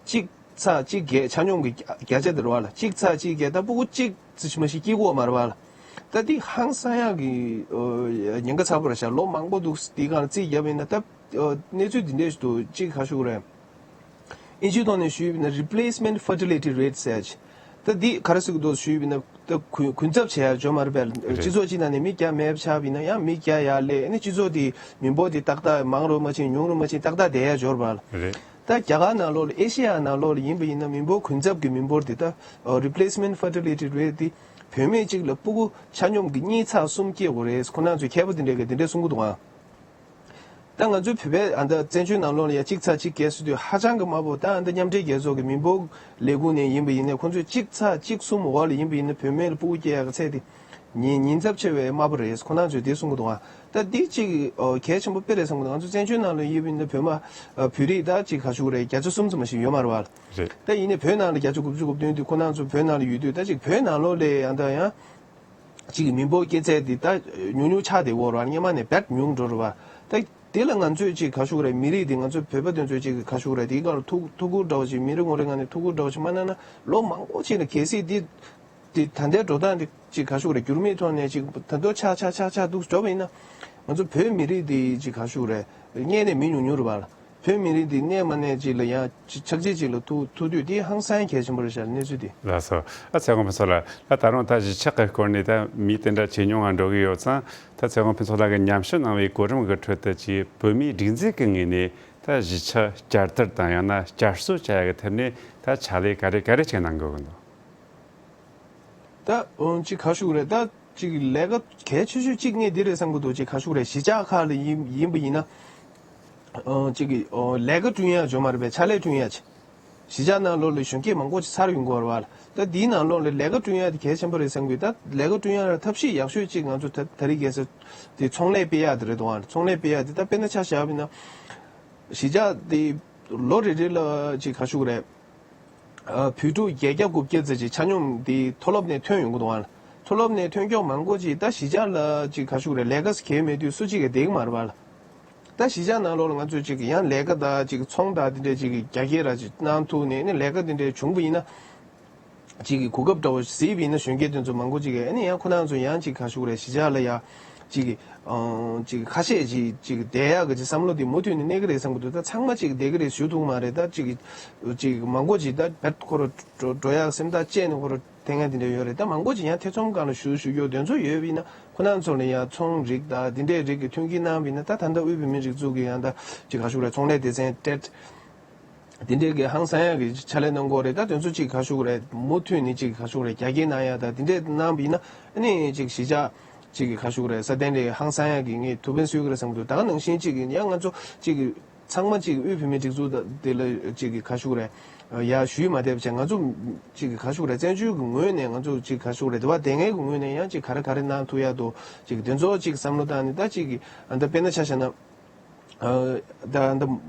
གཅིག་ཚེག་གཅིག་བརྒྱད་ཆ་སྙོམས་ཀྱི་བརྒྱ་ཆ་དེ་རེད་པ་ལགས། གཅིག་ཚེག་གཅིག་བརྒྱད་ད་ཕྲུ་གུ་གཅིག་ཙམ་ཞིག་མ་གཏོགས་སྐྱེ་གི་ཡོད་མ་རེད་པ་ལགས། ད་འདི་ཧང་སང་ཡག་གི་ཉེན་ཁ་ཚ་པོ་རེད་ཤག་ལོ་མང་པོ་འདུག་འདི་སྒང་ལ་རྩིས་བརྒྱབ་པ་ཡིན་ན་ད་གནས་ཚུལ་འདི་འདྲས་ཤིག་འདུག་གཅིག་ག་ཞུ་དགོས་རེད། ཨིན་ཇིའི་ཐོག་ནས་ཞུས་པ་ཡིན་ན་replacement fertility rate ཟེར་ཡ་ཅིག་ད་འདི་ག་རེ་ཟེར་གི་འདུག་ཞུས་པ་ཡིན་ན་ད་གུན་གུན་གསབ་བྱེད་ཡ་ཡོད་མ་རེད་པས། རེད། སྤྱི་ཚོགས་གཅིག་ནང་ནས་མི་བརྒྱ་མེད་པ་ཆགས་པ་ཡིན་ན་ཡང་མི་བརྒྱ་ཡར་སླེབས་ཨ་ནི་སྤྱི་ཚོགས་དེ་མི་འབོར་དེ་ཏག་ཏག་མང་རུ་མ་ཕྱིན་ཉུང་རུ་མ་ཕྱིན་ཏག་ཏག་བསྡད་ཡ་ཡོད་རེད་པ། རེད། ད་རྒྱ་གར་ནང་ལོགས་ལ་ཨེ་ཤེ་ཡ་ནང་ལོགས་ལ་ཡིན་པ་ཡིན་ན་མི་འབོར་གུན་གསབ་ཀྱི་མི་འབོར་དེ་ད་replacement fertility rate དེ་བུད་མེད་གཅིག་ལ་ཕྲུ་གུ་ཆ་སྙོམས་ཀྱི་གཉིས་ཚེག་གསུམ་སྐྱེ་དགོས་རེད། ཁོ་རང་ཚོའི་མཁས་པ་དེ་འདྲས་ཀྱིས་དེ་འདྲས་གསུང་གི་འདུག་ཨ། ད་ང་ཚོའི་བོད་པའི་ཨ་ད་བཙན་བྱོལ་ནང་ལོགས་ལ་ཡ་གཅིག་ཚེག་གཅིག་བརྒྱད་ཟེར་དུས་ཧ་ཅང་གི་དམའ་པོ། ད་ཨ་ད་མཉམ་འབྲེལ་རྒྱལ་ཚོགས་ཀྱི་མི་འབོར་ལས་ཁུངས་ནས་ཡིན་པ་ཡིན་ན་ཁོང་ཚོས་གཅིག་ཚེག་གཅིག་གསུམ་འོག་ལ་ཡིན་པ་ཡིན་ན་བུད་མེད་ལ་ཕྲུ་གུ་སྐྱེ་ཡག་གི་ཚད་དེ་ཉིན་ཉིན་ཚབས་ཆེ་བའི་དམའ་པོ་རེད། ཁོ་རང་ཚོས་དེ་གསུང་གི་འདུག་ཨ། ད་འདི་གཅིག་ཨོ་གལ་ཆེན་པོ་དཔེ་རེད་བསམ་གི་འདུག་ང་ཚོ་བཙན་བྱོལ་ནང་ལ་ཡིན་པ་ཡིན་ན་བོད་མ་ཨ་བོད་རིགས་ད་གཅིག་ག་ཞུ་དགོས་རེད། བརྒྱ་ཆ་གསུམ་ཙམ་མ་ཞིག་ཡོད་མ་རེད་པ། རེད། ད་ཡིན་ནའི་བོད་ནང་ལ་བརྒྱ་ཆ་དགུ་བཅུ་གོ་བདུན་དེ་ཁོ་རང་ཚོ་བོད་ནང་ལ་ཡོད་དུས་ད་གཅིག་བོད་ནང་ལོགས་ལ་ཡང་ད་ཡང་། གཅིག་གི་མི་འབོར་སྐྱེ་ཚད་དེ་ད་ཉུང་ཉུང་ཆགས་བསྡད་ཡོད་རེད་པ། སྔོན་མ་ནས་རྦད་ཉུང་འགྲོ་རེད་པ། ད་དེ་ལ་ང་ཚོས་གཅིག་ག་ཞུ་དགོས་རེད། མི་རིགས་དེ་ང་ཚོ་བོད་པ་དེ་ཚོས་གཅིག་ག་ཞུ་དགོས་རེད། དེའི་སྒང་ལ་ཐུགས་ཐུགས་ཁུར་འདྲ་བོ་ཅིག་མི་རེ་ངོ་རེའི་ངང་ནས་ཐུགས་ཁུར་འདྲ་བོ་ཅིག་མ་གནང་ན་ལོ་མང་པོ་ཅིག་ལ་གལ་སྲིད་དེ་དེ་ད་ལྟའི་འགྲོ་སྟངས་དེ་གཅིག་ག་ཞུ་དགོས་རེད། འགྱུར་མེད་ཐོག་ནས་གཅིག་ད་དུང་ཆག་ཆག་ཆག་ཆག་འདུག་འགྲོ་བ་ཡིན་ན་ང་ཚོ་བོད་མི་རིགས་དེ་གཅིག་ག་ཞུ་དགོས་རེད། སྔོན་ནས་མི་ཉུང་ཉུང་རེད་པ། བོད་མི་རིགས་འདི་གནས་མ་གནས་ཅིག་ལ་ཡང་ཆག་ཆག་ཅིག་ལ་ཐུག་ཐུག་དུས་འདི་ཧང་སང་གལ་ཆེན་པོ་རེད་ཤག་གནས་ཚུལ་འདི། ལགས་སོ། ཨ་ཚེ་དབང་ཕུན་ཚོགས་ལགས། ད་ད་རུང་ད་གཞིས་ཆགས་ཀྱི་སྐོར་ནས་ད་མི་དེ་འདྲ་ཇེ་ཉུང་ང་འགྲོ་གི་ཡོད་ཙང་ད་ཚེ་དབང་ཕུན་ཚོགས་ལགས་ཀྱིས་ཉམས་ཞིབ་གནང་བའི་གོ་རིམ་གྱི་ཁྲོད་དུ་ཅིག་བོད་མིའི་སྒྲིག་འཛུགས་ཀྱི་ངོས་ནས་ད་གཞིས་ཆགས་བསྐྱར་དར་དང་ཡང་ན་བསྐྱར་གསོ་བྱ་ཡག་གི་ཐད་ནས་ད་ཕྱག་ལས་ག་རེ་ག་རེ་ཅིག་གནང་དགོས་ཀྱི་འདུག་ད་འོན་ཅིག་ག་ཞུ་གི་རེད། ད་ཅིག་ལས་ཀ་གལ་ཆེ་ཤོས་ཅིག་ངས་འདི་རེད་བསམ་གི་འདུག་ཅིག་ག་ཞུ་གི་རེད། གཞིས་ཆགས་ཁག་ལ་ཡིན་ཡིན་པ་ཡིན་ན། ཨོ་ཅིག་གི་ཨོ་ལས་ཀ་བསྐྲུན་ཡ་ཡོད་མ་རེད་པས། ཕྱག་ལས་བསྐྲུན་ཡ་ཅིག་གཞིས་ཆགས་ནང་ལོགས་ལ་གཞོན་སྐྱེས་མང་པོ་ཅིག་ཚར་ཡོང་གི་ཡོད་རེད་པ། ད་འདིའི་ནང་ལོགས་ལ་ལས་ཀ་བསྐྲུན་ཡ་དེ་གལ་ཆེན་པོ་རེད་བསམ་གི། ད་ལས་ཀ་བསྐྲུན་ཡ་ལ་ཐབས་ཤེས་ཡག་ཤོས་ཅིག་ང་ཚོ་ད་ད་རེས་གལ་སྲིད་དེ་ཚོང་ལས་སྤེལ་ཡ་དེ་རེད་འདུག་ཨ། ཚོང་ལས་སྤེལ་ཡ་དེ་ད་དཔེར་ན་ཆ་བཞག་པ་ཡིན་ན། གཞིས་ཆགས་དེ་ལོ་རེ་རེ་ལ་ཅིག་ག་ཞུ་གི་རེད། ཨ། བོད་ཕྲུག་བརྒྱད་བརྒྱ་དགུ་བརྒྱ་ཙམ་ཅིག་ཆ་སྙོམས་དེ་མཐོ་སློབ་ནས་ཐོན་ཡོང་གི་འདུག་ཨ། མཐོ་སློབ་ནས་ཐོན་ཀྱོག་མང་པོ་ཅིག་ད་གཞིས་ཆགས་ལ་ཅིག་ག་ཞུ་གི་རེད། ལས་ཀ་གལ་མེད་དུས་སུ་ཅིག་གི་བསྡད་ཀྱི་མ་རེད་པ་ལ། ད་གཞིས་ཆགས་ནང་ལོགས་ལ་ང་ཚོས་ཅིག་ཡང་ལས་ཀ་དང་ཅིག་ཚོང་དང་དེ་འདྲས་ཅིག་རྒྱ་སྐྱེད་ར་ཅིག་གནང་ཐུབ་ནས་ནི་ལས་ཀ་དེ་འདྲས་བྱུང་བ་ཡིན་ན། ཅིག་གི་གོ་སྐབས་འདྲ་བོ་གཟིགས་པ་ཡིན་ན་གཞོན་སྐྱེས་དེ་ཚོ་མང་པོ་ཅིག་གིས་ཨ་ནི་ཡང་ཁོ་རང་ཚོ་ཡང་ཅིག་ག་ཞུ་གི་རེད། གཞིས་ཆགས་ལ་ཡ་ཅིག་གི་ཨང་ཅིག་ཁ་ཤས་ཅིག་ཅིག་བསྡད་ཡག་གི་ཅིག་བསམ་བློ་དེ་མུ་མཐུད་ནས་གནས་ཀྱི་རེད་བསམ་གྱི་འདུག་ད་ཚང་མ་ཅིག་བསྡད་ཀྱི་རེད་ཞུ་ཐུབ་ཀྱི་མ་རེད། ད་ཅིག་གི་ཅིག་མང་པོ་ཅིག་ད་བད་ཁོ་ར་འགྲོ་འགྲོ་ཡག་སེམས་ཐག་བཅད་ནས་ཁོ་ར་བསྡད་མཁན་དེ་འདྲ་ཡོད་རེད། ད་མང་པོ་ཅིག་ཡང་ཐེ་ཚོམ་སྒང་ལ་བཞུགས་བཞུགས་ཡོད་དེ་ཚོ་ཡོད་པ་ཡིན་ན་ཁོ་རང་ཚོ་ལ་ཡང་ཚོང་རིགས་དང་དེ་འདྲའི་རིགས་ཀྱི་མཐུན་རྐྱེན་གནང་བ་ཡིན་ན། ད་ད་ལྟ་དབུས་བོད་མིའི་སྒྲིག་འཛུགས་ཀྱི་ཡང་ད་ཅིག་ག་ཞུ་གི་རེད། ཚོང་ལས་སྡེ་ཚན་སྤྲད། དེ་འདྲའི་གི་ཧང་སང་ཡག་གི་ཕྱག་ལས་གནང་གི་ཡོད་རེད། ད་དེ་ཚོ་ཅིག་ག་ཞུ་གི་རེད། མུ་མཐུད་ནས་ཅིག་ག་ཞུ་གི་རེད། རྒྱ་སྐྱེད་གནང་ཡག་ད་དེ་འདྲས་གནང་བ་ཡིན་ན་ཨ་ནི་ཅིག་གཞིས་ཆགས་ཅིག་གི་ག་ཞུ་གི་རེད། སྲ་བརྟན་རེད། ཧང་སང་ཡག་གི་ངས་ཐུགས་ཕན་གསོས་ཀྱི་རེད་བསམ་གྱི་འདུག་ད་ག་ནང་བཞིན་ཅིག་གི་ཡང་ང་ཚོ་ཅིག་གི་ཚང་མ་ཅིག་དབུས་བོད་མིའི་སྒྲིག་འཛུགས་དེ་ལ་ཅིག་གི་ག་ཞུ་གི་རེད། ཡ་ཞུས་མ་བསྡད་པ་བྱས་ང་ཚོ་ཅིག་གི་ག་ཞུ་གི་རེད། བཙན་བྱོལ་གི་ངོས་ནས་ང་ཚོ་ཅིག་ག་ཞུ་གི་རེད། དེ་བ་དེ་སྔའི་གི་ངོས་ནས་ཡང་ཅིག་ག་རེ་ག་རེ་གནང་ཐུབ་ཡག་འདུག་ཅིག་དེ་ཚོ་ཅིག་བསམ་བློ་བཏང་ནས་ད་ཅིག་གི་ཨ་ད་དཔེར་ན་ཆ་བཞག་ན། ཨ། ད་ད་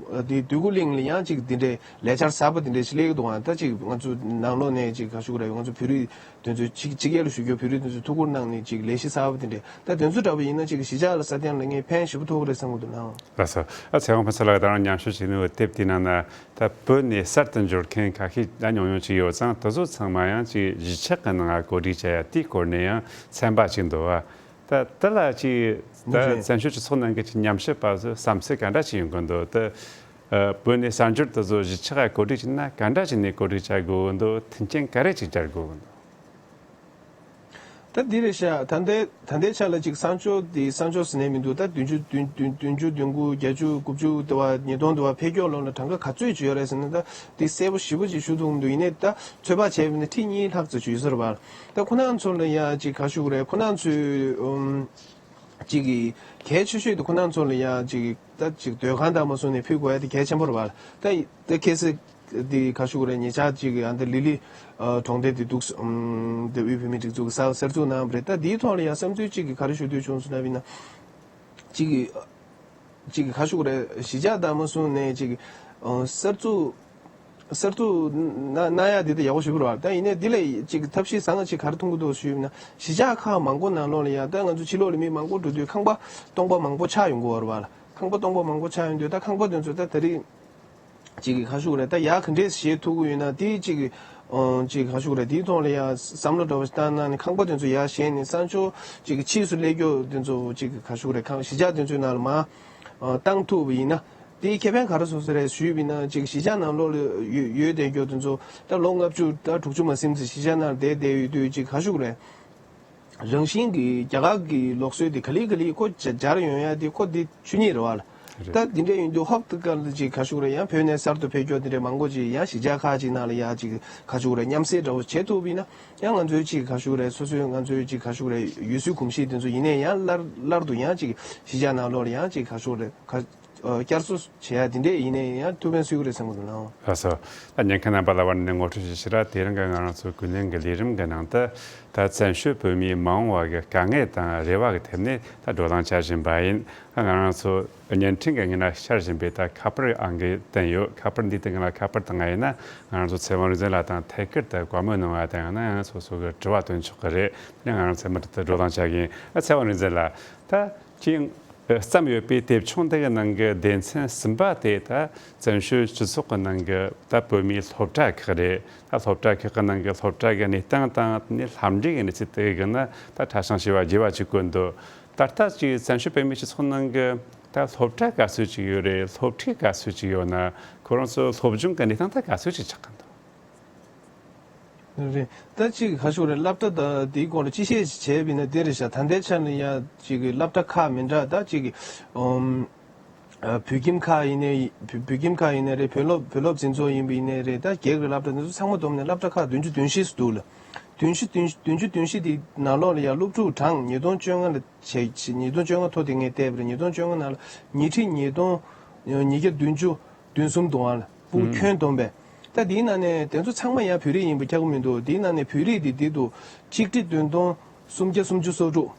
དེ་འདོད་རྒུ་གླིང་ལ་ཡང་ཅིག་དེ་འདྲའི་ལས་འཆར་གསར་པ་དེ་འདྲ་ཞིག་སླེབས་ཀྱི་འདུག་ཨ། ད་ཅིག་ང་ཚོ་ནང་ལོགས་ནས་ཅིག་ག་ཞུ་གི་རེད། ང་ཚོ་བོད་རིགས་དེ་ཚོ་ཕྱི་ཕྱི་རྒྱལ་ལ་བཞུགས་རྒྱུ་བོད་རིགས་དེ་ཚོ་ཐུགས་ཁུར་གནང་ནས་ཅིག་ལས་གཞི་གསར་པ་དེ་འདྲ་ད་དེ་ཚོ་འདྲ་པོ་ཡིན་ན་ཅིག་གཞིས་ཆགས་ལ་སྲ་བརྟན་ལ་ངས་ཕན་ཞེ་པོ་ཐོགས་ཀྱི་རེད་བསམ་གྱི་འདུག་ལགས། ལགས་སོ། ཨ་ཚེ་དབང་ཕུན་ཚོགས་ལགས་ད་རང་མཉམ་ཞུགས་བྱས་ནས་དེབ་དེའི་ནང་ན་ད་བོད་ནས་གསར་དུ་འབྱོར་མཁན་ཁ་ཤས་ད་ཉུང་ཉུང་ཅིག་ཡོད་ཙང་དེ་ཚོ་ཚང་མ་ཡང་ཅིག་གཞིས་ཆགས་ཀྱི་ནང་ང་བཀོད་སྒྲིག་བྱ་ཡ་དེའི་སྐོར་ནས་ཡང་ཚན་པ་ཅིག་འདུག་ཨ། ད་དེ་ལ་ཅིག་ད་རེད། བཙན་བྱོལ་སྤྱི་ཚོགས་ནང་གི་ཅིག་ཉམས་ཞིབ་པ་ཚོས་བསམ་ཚུལ་ག་འདྲ་ཅིག་ཡོང་གི་འདུག་ད་ཨ་བོད་ནས་གསར་འབྱོར་དེ་ཚོ་གཞིས་ཆགས་ལ་བཀོད་སྒྲིག་བྱས་ན་ག་འདྲ་བྱས་ནས་བཀོད་སྒྲིག་བྱ་དགོས་འདུག་མཐུན་རྐྱེན་ག་རེ་ཅིག་སྦྱར་དགོས་འདུག་ད་འདི་རེད་ཤག་ད་ལྟའི་ད་ལྟའི་ཆ་ལ་ཅིག་གསང་སྤྱོད་འདི་གསང་སྤྱོད་ཟེར་ནས་མི་འདུག་ད་བདུན་ཅུ་བདུན་བདུན་བདུན་ཅུ་བདུན་དགུ་བརྒྱད་ཅུ་དགུ་བཅུ་དེ་བ་ཉིས་སྟོང་དེ་བ་ཕེབས་ཀྱོག་ལོ་ལ་གྲངས་ཀ་ག་ཚོད་ཅིག་ཡོད་རེད་ཟེར་ན་ད་འདི་གསལ་པོ་ཞེ་པོ་ཅིག་ཞུ་ཐུབ་མི་འདུག་ཡིན་ནའི་ད་ཚོད་དཔག་བྱས་པ་ཡིན་ན་ཁྲི་གཉིས་ལྷག་ཙམ་ཅིག་ཡོད་ས་རེད་པ། ད་ཁོ་རང་ཚོ་ལ་ཡ་ཅིག་ག་ཞུ་གི་རེད། ཁོ་རང་ཚོའི་ཨུམ། ཅིག་གི་གལ་ཆེ་ཤོས་དེ་ཁོ་རང་ཚོ་ལ་ཡ་ཅིག་ད་ཅིག་སྡོད་ཁང་དང་མ་སོང་ནས་ཕུལ་དགོས་ཡ་དེ་གལ་ཆེན་པོ་རེད་པ། ད་ད་ཁ་སང་དེ་ག་ཞུ་གི་རེད། ཉེ་ཆར་ཅིག་གི་ཨ་འདི་ལི་ལི་ཨ་གྲོང་སྡེ་དེ་འདུག་ཨུམ། དེ་དབུས་བོད་མིའི་སྒྲིག་འཛུགས་ཀྱི་གསར་གསར་འཛུགས་གནང་བ་རེད། ད་དེའི་ཐོག་ལ་ཡ་བསམ་ཚུལ་ཅིག་གི་ག་རེ་ཞུ་འདོད་བྱུང་སོང་ན་བྱས་ན། ཅིག་གི་ཅིག་གི་ག་ཞུ་གི་རེད། གཞིས་ཆགས་དང་མ་སོང་ནས་ཅིག་གི་ཨ་གསར་འཛུགས། གསར་འཛུགས་གནང་གནང་ཡག་འདི་ད་ཡག་པོ་ཞེ་པོ་རེད་པ། ད་ཡིན་ནའི་འདི་ལས་ཅིག་ཐབས་ཤེས་བཟང་ང་ཅིག་ག་རེ་མཐོང་གི་འདུག་ཞུས་ན། གཞིས་ཆགས་ཁག་མང་པོ་ནང་ལོགས་ལ་ཡ་ད་ང་ཚོ་ཕྱི་ལོགས་ལ་མི་མང་པོ་འགྲོ་དུས་ཁང་པ་སྟོང་པ་མང་པོ་ཆགས་ཡོང་གི་ཡོད་རེད་པ། ཁང་པ་སྟོང་པ་མང་པོ་ཆགས་ཡོང་དུས་ད་ཁང་པ་དེ་ཚོ་ད་ད་རེས་ཅིག་གི་ག་ཞུ་གི་རེད། ད་ཡག་ག་འདྲས་བཞེངས་ཐུབ་ཀྱི་ཡོད་ན་དེ་ཅིག་གི་ཨོ་ཅིག་ག་ཞུ་གི་རེད། དེའི་ཐོག་ལ་ཡ་བསམ་བློ་འདྲ་བོ་ཞིག་བཏང་གནང་ནས་ཁང་པ་དེ་ཚོ་ཡར་བཞེངས་ནས་གསང་སྤྱོད་ཅིག་གི་ཕྱིས་སུ་སླེབས་ཀྱོག་དེ་ཚོ་ཅིག་གི་ག་ཞུ་གི་རེད། ཁང་གཞིས་ཆགས་དེ་ཚོའི་ནང་ལ་མར་ཨ་བཏང་ཐུབ་པ་ཡིན་ན། དེའི་ཁེ་ཕན་ག་རེ་བཟོ་ས་རེད་ཞུས་པ་ཡིན་ན། ཅིག་གཞིས་ཆགས་ནང་ལོགས་ལ་ཡོད་ཡོད་བསྡད་རྒྱུ་དེ་ཚོ་ད་ལོ་ལྔ་བཅུ་ད་དྲུག་ཅུ་མ་ཟིན་ཙམ་གཞིས་ཆགས་ནང་བསྡད་བསྡད་ཡོད་དུས་ཅིག་ག་ཞུ་གི་རེད། རང་བཞིན་གྱིས་རྒྱ་གར་གྱི་ལུགས་སྲོལ་དེ་ག་ལེ་ག་ལེ་ཁོ་སྦྱར་ཡོང་ཡ་དེ་ཁོ་དེ་ཆོས་ཉིད་རེད་པ་ལ། རེད། ད་དེ་འདྲ་ཡིན་དུས་ཧོབ་ཏེ་ག་ལ་ཅིག་ག་ཞུ་གི་རེད། ཡང་བོད་ནས་གསར་དུ་ཕེབས་རྒྱུ་དེ་འདྲ་མང་པོ་ཅིག་ཡང་གཞིས་ཆགས་ཁག་ཅིག་ནང་ལ་ཡ་ཅིག་ག་ཞུ་གི་རེད། མཉམ་བསྲེས་འདྲ་བོ་བྱེད་ཐུབ་པ་ཡིན་ན་ཡང་ང་ཚོའི་ཅིག་ག་ཞུ་གི་རེད། སོ་སོའི་ང་ཚོའི་ཅིག་ག་ཞུ་གི་རེད། ཡུལ་སྲོལ་གོམས་གཤིས་དེ་ཚོ་ཡིན་ནའི་ཡང་སླར་སླར་དུ་ཡང་ཅིག་གཞིས་ཆགས་ནང་ལོགས་ལ་ཡང་ཅིག་ག་ཞུ་གི་རེད། ག་ཨ་བསྐྱར་གསོ་བྱེད་ཡ་དེ་འདྲས་ཡིན་ནའི་ཡང་ཐུགས་ཕན་གསོས་ཀྱི་རེད་བསམ་གྱི་འདུག་ལགས། ལགས་སོ། ད་ཉན་མཁན་རྣམ་པ་ལ་དབར་ནས་ངོ་སྤྲོད་ཞུ་ཕྱིར་ར། དེ་རིང་གི་ང་རང་ཚོ་ཀུན་གླེང་གི་ལས་རིམ་གྱི་ནང་དུ་ད་བཙན་བྱོལ་བོད་མིའི་མ་འོངས་པ་གི་དཀའ་ངལ་དང་རེ་བ་གི་ཐད་ནས་ད་བགྲོ་གླེང་བྱ་བཞིན་པ་ཡིན། ད་ང་རང་ཚོ་བརྙན་འཕྲིན་གྱི་སྔོན་ལ་ཤར་བཞིན་པའི་ད་ཁ་པར་ཨང་ཀི་བསྟན་ཡོད། ཁ་པར་འདི་སྟེང་ལ་ཁ་པར་བཏང་ང་ཡིན་ན་ང་རང་ཚོ་ཚེ་དབང་རིག་འཛིན་ལགས་དང་ཐད་ཀར་དུ་བཀའ་མོལ་གནང་བ་དང་ཡང་ན་ཡང་སོ་སོ་གི་དྲི་བ་བཏོན་ཆོག་གི་རེད། དེ་ནས་ང་རང་ཚོ་མུ་མཐུད་དུ་བགྲོ་གླེང་བྱ་གི་ཡིན། ཨ་ཚེ་དབང་རིག་འཛིན་ལགས། ད་ཅིང་བརྩམས་ཡོད་པའི་དེབ་ཆུང་འདི་གི་ནང་གི་སྡེ་ཚན་གསུམ་པ་དེ་ད་བཙན་བྱོལ་སྤྱི་ཚོགས་ཀྱི་ནང་གི་ད་བོད་མིའི་སློབ་གྲྭ་ཁག་རེད། ད་སློབ་གྲྭ་ཁག་གི་ནང་གི་སློབ་གྲྭ་གི་གནས་སྟངས་དང་ནི་ལྷབ་འབྲིང་གི་གནས་ཚུལ་དེ་གི་ནི་ད་ཕྲ་ཞིང་ཞེ་བ་རྒྱས་པ་ཅིག་བཀོད་འདུག་ད་ལྟ་ཅིག་བཙན་བྱོལ་བོད་མིའི་སྤྱི་ཚོགས་ནང་གི་ད་སློབ་གྲྭ་ག་ཚོད་ཅིག་ཡོད་རེད། སློབ་ཁྲིད་ག་ཚོད་ཅིག་ཡོད་ན་ཁོ་རང་ཚོ་སློབ་སྦྱོང་གི་གནས་སྟངས་ད་ག་ཚོད་ཅིག་ཆགས་ཀྱི་འདུག་རེད། ད་ཅིག་ག་ཞུ་རེད། སློབ་གྲྭ་ད་དེའི་སྐོར་ལ་སྤྱི་བཤད་ཅིག་བྱས་པ་ཡིན་ན་དེ་རེད་ཤག་ད་ལྟའི་ཆ་ནས་ཡ་ཅིག་གི་སློབ་གྲྭ་ཁག་མི་འདྲ་ད་ཅིག་གི་ཨོམ། ཨ་བོད་ཁྱིམ་ཁག་ཡིན་ནའི་བོད་བོད་ཁྱིམ་ཁག་ཡིན་ནའི་རེད། བོད་སློབ་བོད་སློབ་འཛིན་ཚོགས་ཡིན་པ་ཡིན་ནའི་རེད། ད་སྒེར་གྱི་སློབ་གྲྭ་འདི་ཚོ་ཚང་མ་བསྡོམས་ནས་སློབ་གྲྭ་ཁག་བདུན་ཅུ་དོན་བཞི་ཙམ་འདུག་ལ། བདུན་ཅུ་དོན་བདུན་ཅུ་དོན་བཞི་དེའི་ནང་ལོགས་ལ་ཡ་སློབ་ཕྲུག་གྲངས་ཉིས་སྟོང་བཅོ་ལྔ་ལ་བྱས་ཉིས་སྟོང་བཅོ་ལྔ་ཐོ་དེ་ངས་བལྟས་པ་རེད། ཉིས་སྟོང་བཅོ་ལྔ་ནང་ལ་ཉིས་ཁྲི་ཉིས་སྟོང་ཉིས་བརྒྱ་བདུན་ཅུ་བདུན་གསུམ་འདུག་ཨ་ལ། སྤུ་གུ་ཁྱོན་བསྡོམས་པས། ད་དེའི་ནང་ནས་དེ་ཚོ་ཚང་མ་ཡང་བོད་རིགས་ཡིན་པ་ཁྱབ་ཀྱི་མི་འདུག་དེའི་ནང་ནས་བོད་རིགས་དེ་དེ་འདུག་གཅིག་ཁྲི་བདུན་སྟོང་སུམ་བརྒྱ་སུམ་ཅུ་སོ་དྲུག་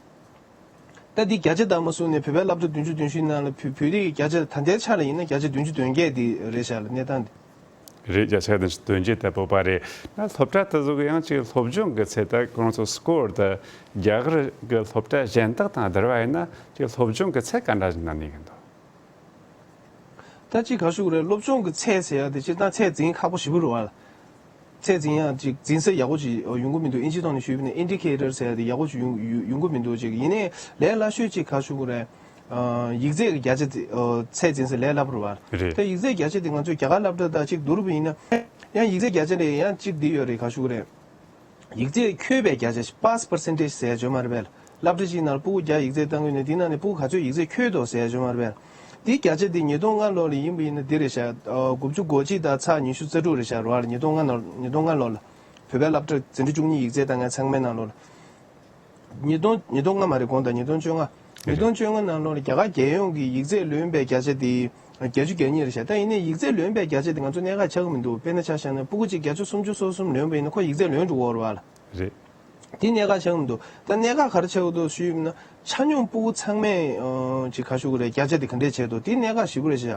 ད་འདི་བརྒྱ་ཆ་དང་མ་བཟུང་ནས་བོད་པའི་སློབ་གྲྭ་བདུན་ཅུ་དོན་བཞི་ནང་ལ་བོད་བོད་རིགས་བརྒྱ་ཆ་ད་ལྟའི་ཆ་ལ་ཡིན་ན་བརྒྱ་ཆ་བདུན་ཅུ་དོན་བརྒྱད་འདི་རེད་ཤག་ལ་གནས་སྟངས་འདི། རེད། བརྒྱ་ཆ་དོན་བདུན་ཅུ་དེ་སྤོབས་པ་རེད། ན་སློབ་གྲྭ་དེ་ཚོ་གི་ཡང་ཅིག་སློབ་སྦྱོང་གི་ཚད། ད་ཁོང་ཚོ་སྐོར་དང་རྒྱ་གར་གི་སློབ་གྲྭ་གཞན་དག་དང་བསྡུར་བ་ཡིན་ན་ཅིག་སློབ་སྦྱོང་གི་ཚད་ག་འདྲ་ཞིག་གནང་ནས་ཡིན་འདུག་ད་ཅིག་ག་ཞུ་དགོས་རེད། སློབ་སྦྱོང་གི་ཚད་ཟེར་ཡ་དེ་སྤྱིར་བཏང་ཚད་འཛིན་ཁག་པོ་ཞེ་པོ་རེད་བ། ཚད་འཛིན་ཡ་ཅིག་འཛིན་ས་ཡག་པོ་ཅིག་ཡོང་གི་མི་འདུག་ཨིན་ཇིའི་ཐོག་ནས་ཞུས་པ་ན་ཨིན་ཌི་ཁེ་ཊར་ཟེར་ཡ་དེ་ཡག་པོ་ཅིག་ཡོང་ཡོང་ཡོང་གི་མི་འདུག་ཅིག་ཡིན་ནའི་ལས་སླ་ཤོས་ཅིག་ག་ཞུ་དགོས་རེད། ཡིག་ཚད་ཀྱི་བརྒྱ་ཆ་དེ་ཚད་འཛིན་ས་ལས་སླ་པོ་རེད་བ། རེད། ད་ཡིག་ཚད་བརྒྱ་ཆ་དེ་ང་ཚོས་རྒྱ་གར་སློབ་གྲྭ་དང་ཅིག་བསྡུར་བ་ཡིན་ན། ཡང་ཡིག་ཚད་བརྒྱ་ཆ་ལས་ཡང་ཅིག་འདི་ཡོད་རེད། ག་ཞུ་དགོས་རེད། ཡིག་ཚད་འཁྱོལ་བའི་བརྒྱ་ཆ་པཱས་པར་སེན་ཊེཇ་ཟེར་ཡ་ཡོད་མ་རེད་པས། སློབ་གྲྭ་གཅིག་ནང་ལ་སྤུ་གུ་བརྒྱ་ཡིག་ཚད་བཏང་གི་ཡོད་ན་དེ་ནང་ནས་སྤུ་གུ་ག་ཚོད་ཡིག་ཚད་འཁྱོལ་འདུག་ཟེར་ཡ་ཡོད་མ་རེད་པས། དེ་བརྒྱ་ཆ་དེ་ཉིས་སྟོང་ལྔ་ལོ་ལ་ཡིན་པ་ཡིན་ན་འདི་རེད་ཤག་དགུ་བཅུ་གོ་གཅིག་དང་ཚེག་ཉི་ཤུ་རྩ་དྲུག་རེད་ཤག་རེད་བ། ཉིས་སྟོང་ལྔ་ལོ་ཉིས་སྟོང་ལྔ་ལོ་ལ་བོད་པའི་སློབ་གྲྭ་འཛིན་གྲྭ་བཅུ་གཉིས་ཡིག་ཚད་བཏང་མཁན་ཚང་མའི་ནང་ལོ་ལ། ཉིས་སྟོང་ཉིས་སྟོང་ལྔ་མ་རེད། དགོངས་དག་ཉིས་སྟོང་བཅོ་ལྔ། ཉིས་སྟོང་བཅོ་ལྔ་ནང་ལོ་ལ་རྒྱ་གར་རྒྱལ་ཡོངས་ཀྱི་ཡིག་ཚད་ལོན་པའི་བརྒྱ་ཆ་དེ་བརྒྱད་ཅུ་གྱ་གཉིས་རེད་ཤག་ད་ཡིན་ནའི་ཡིག་ཚད་ལོན་པའི་བརྒྱ་ཆ་དེ་ང་ཚོ་གནད་འགག་ཆགས་ཀྱི་མི་འདུག་དཔེར་ན་ཆ་བཞག་ན་སྤུ་གུ་གཅིག་བརྒྱ་ཆ་སུམ་ཅུ་སོ་གསུམ་ལོན་པ་ཡིན་ན་ཁོ་ཡིག་ཚད་ལོན་འགྲོ་གི་ཡོད་རེད་བ་ལ། རེད། དེ་གནད་འགག་ཆགས་ཀྱི་མི་འདུག་ད་གནད་འགག་ག་རེ་ཆགས་ཀྱི་འདུག་ཞུས་ཡིན་ན་ཆ་སྙོམས་སྤུ་གུ་ཚང་མས་ཨ་ཅིག་ག་ཞུ་དགོས་རེད། བརྒྱ་ཆ་དེ་ག་འདྲས་བྱས་འདུག་དེ་གནད་འགག་ཞེ་པོ་རེད་ཤག་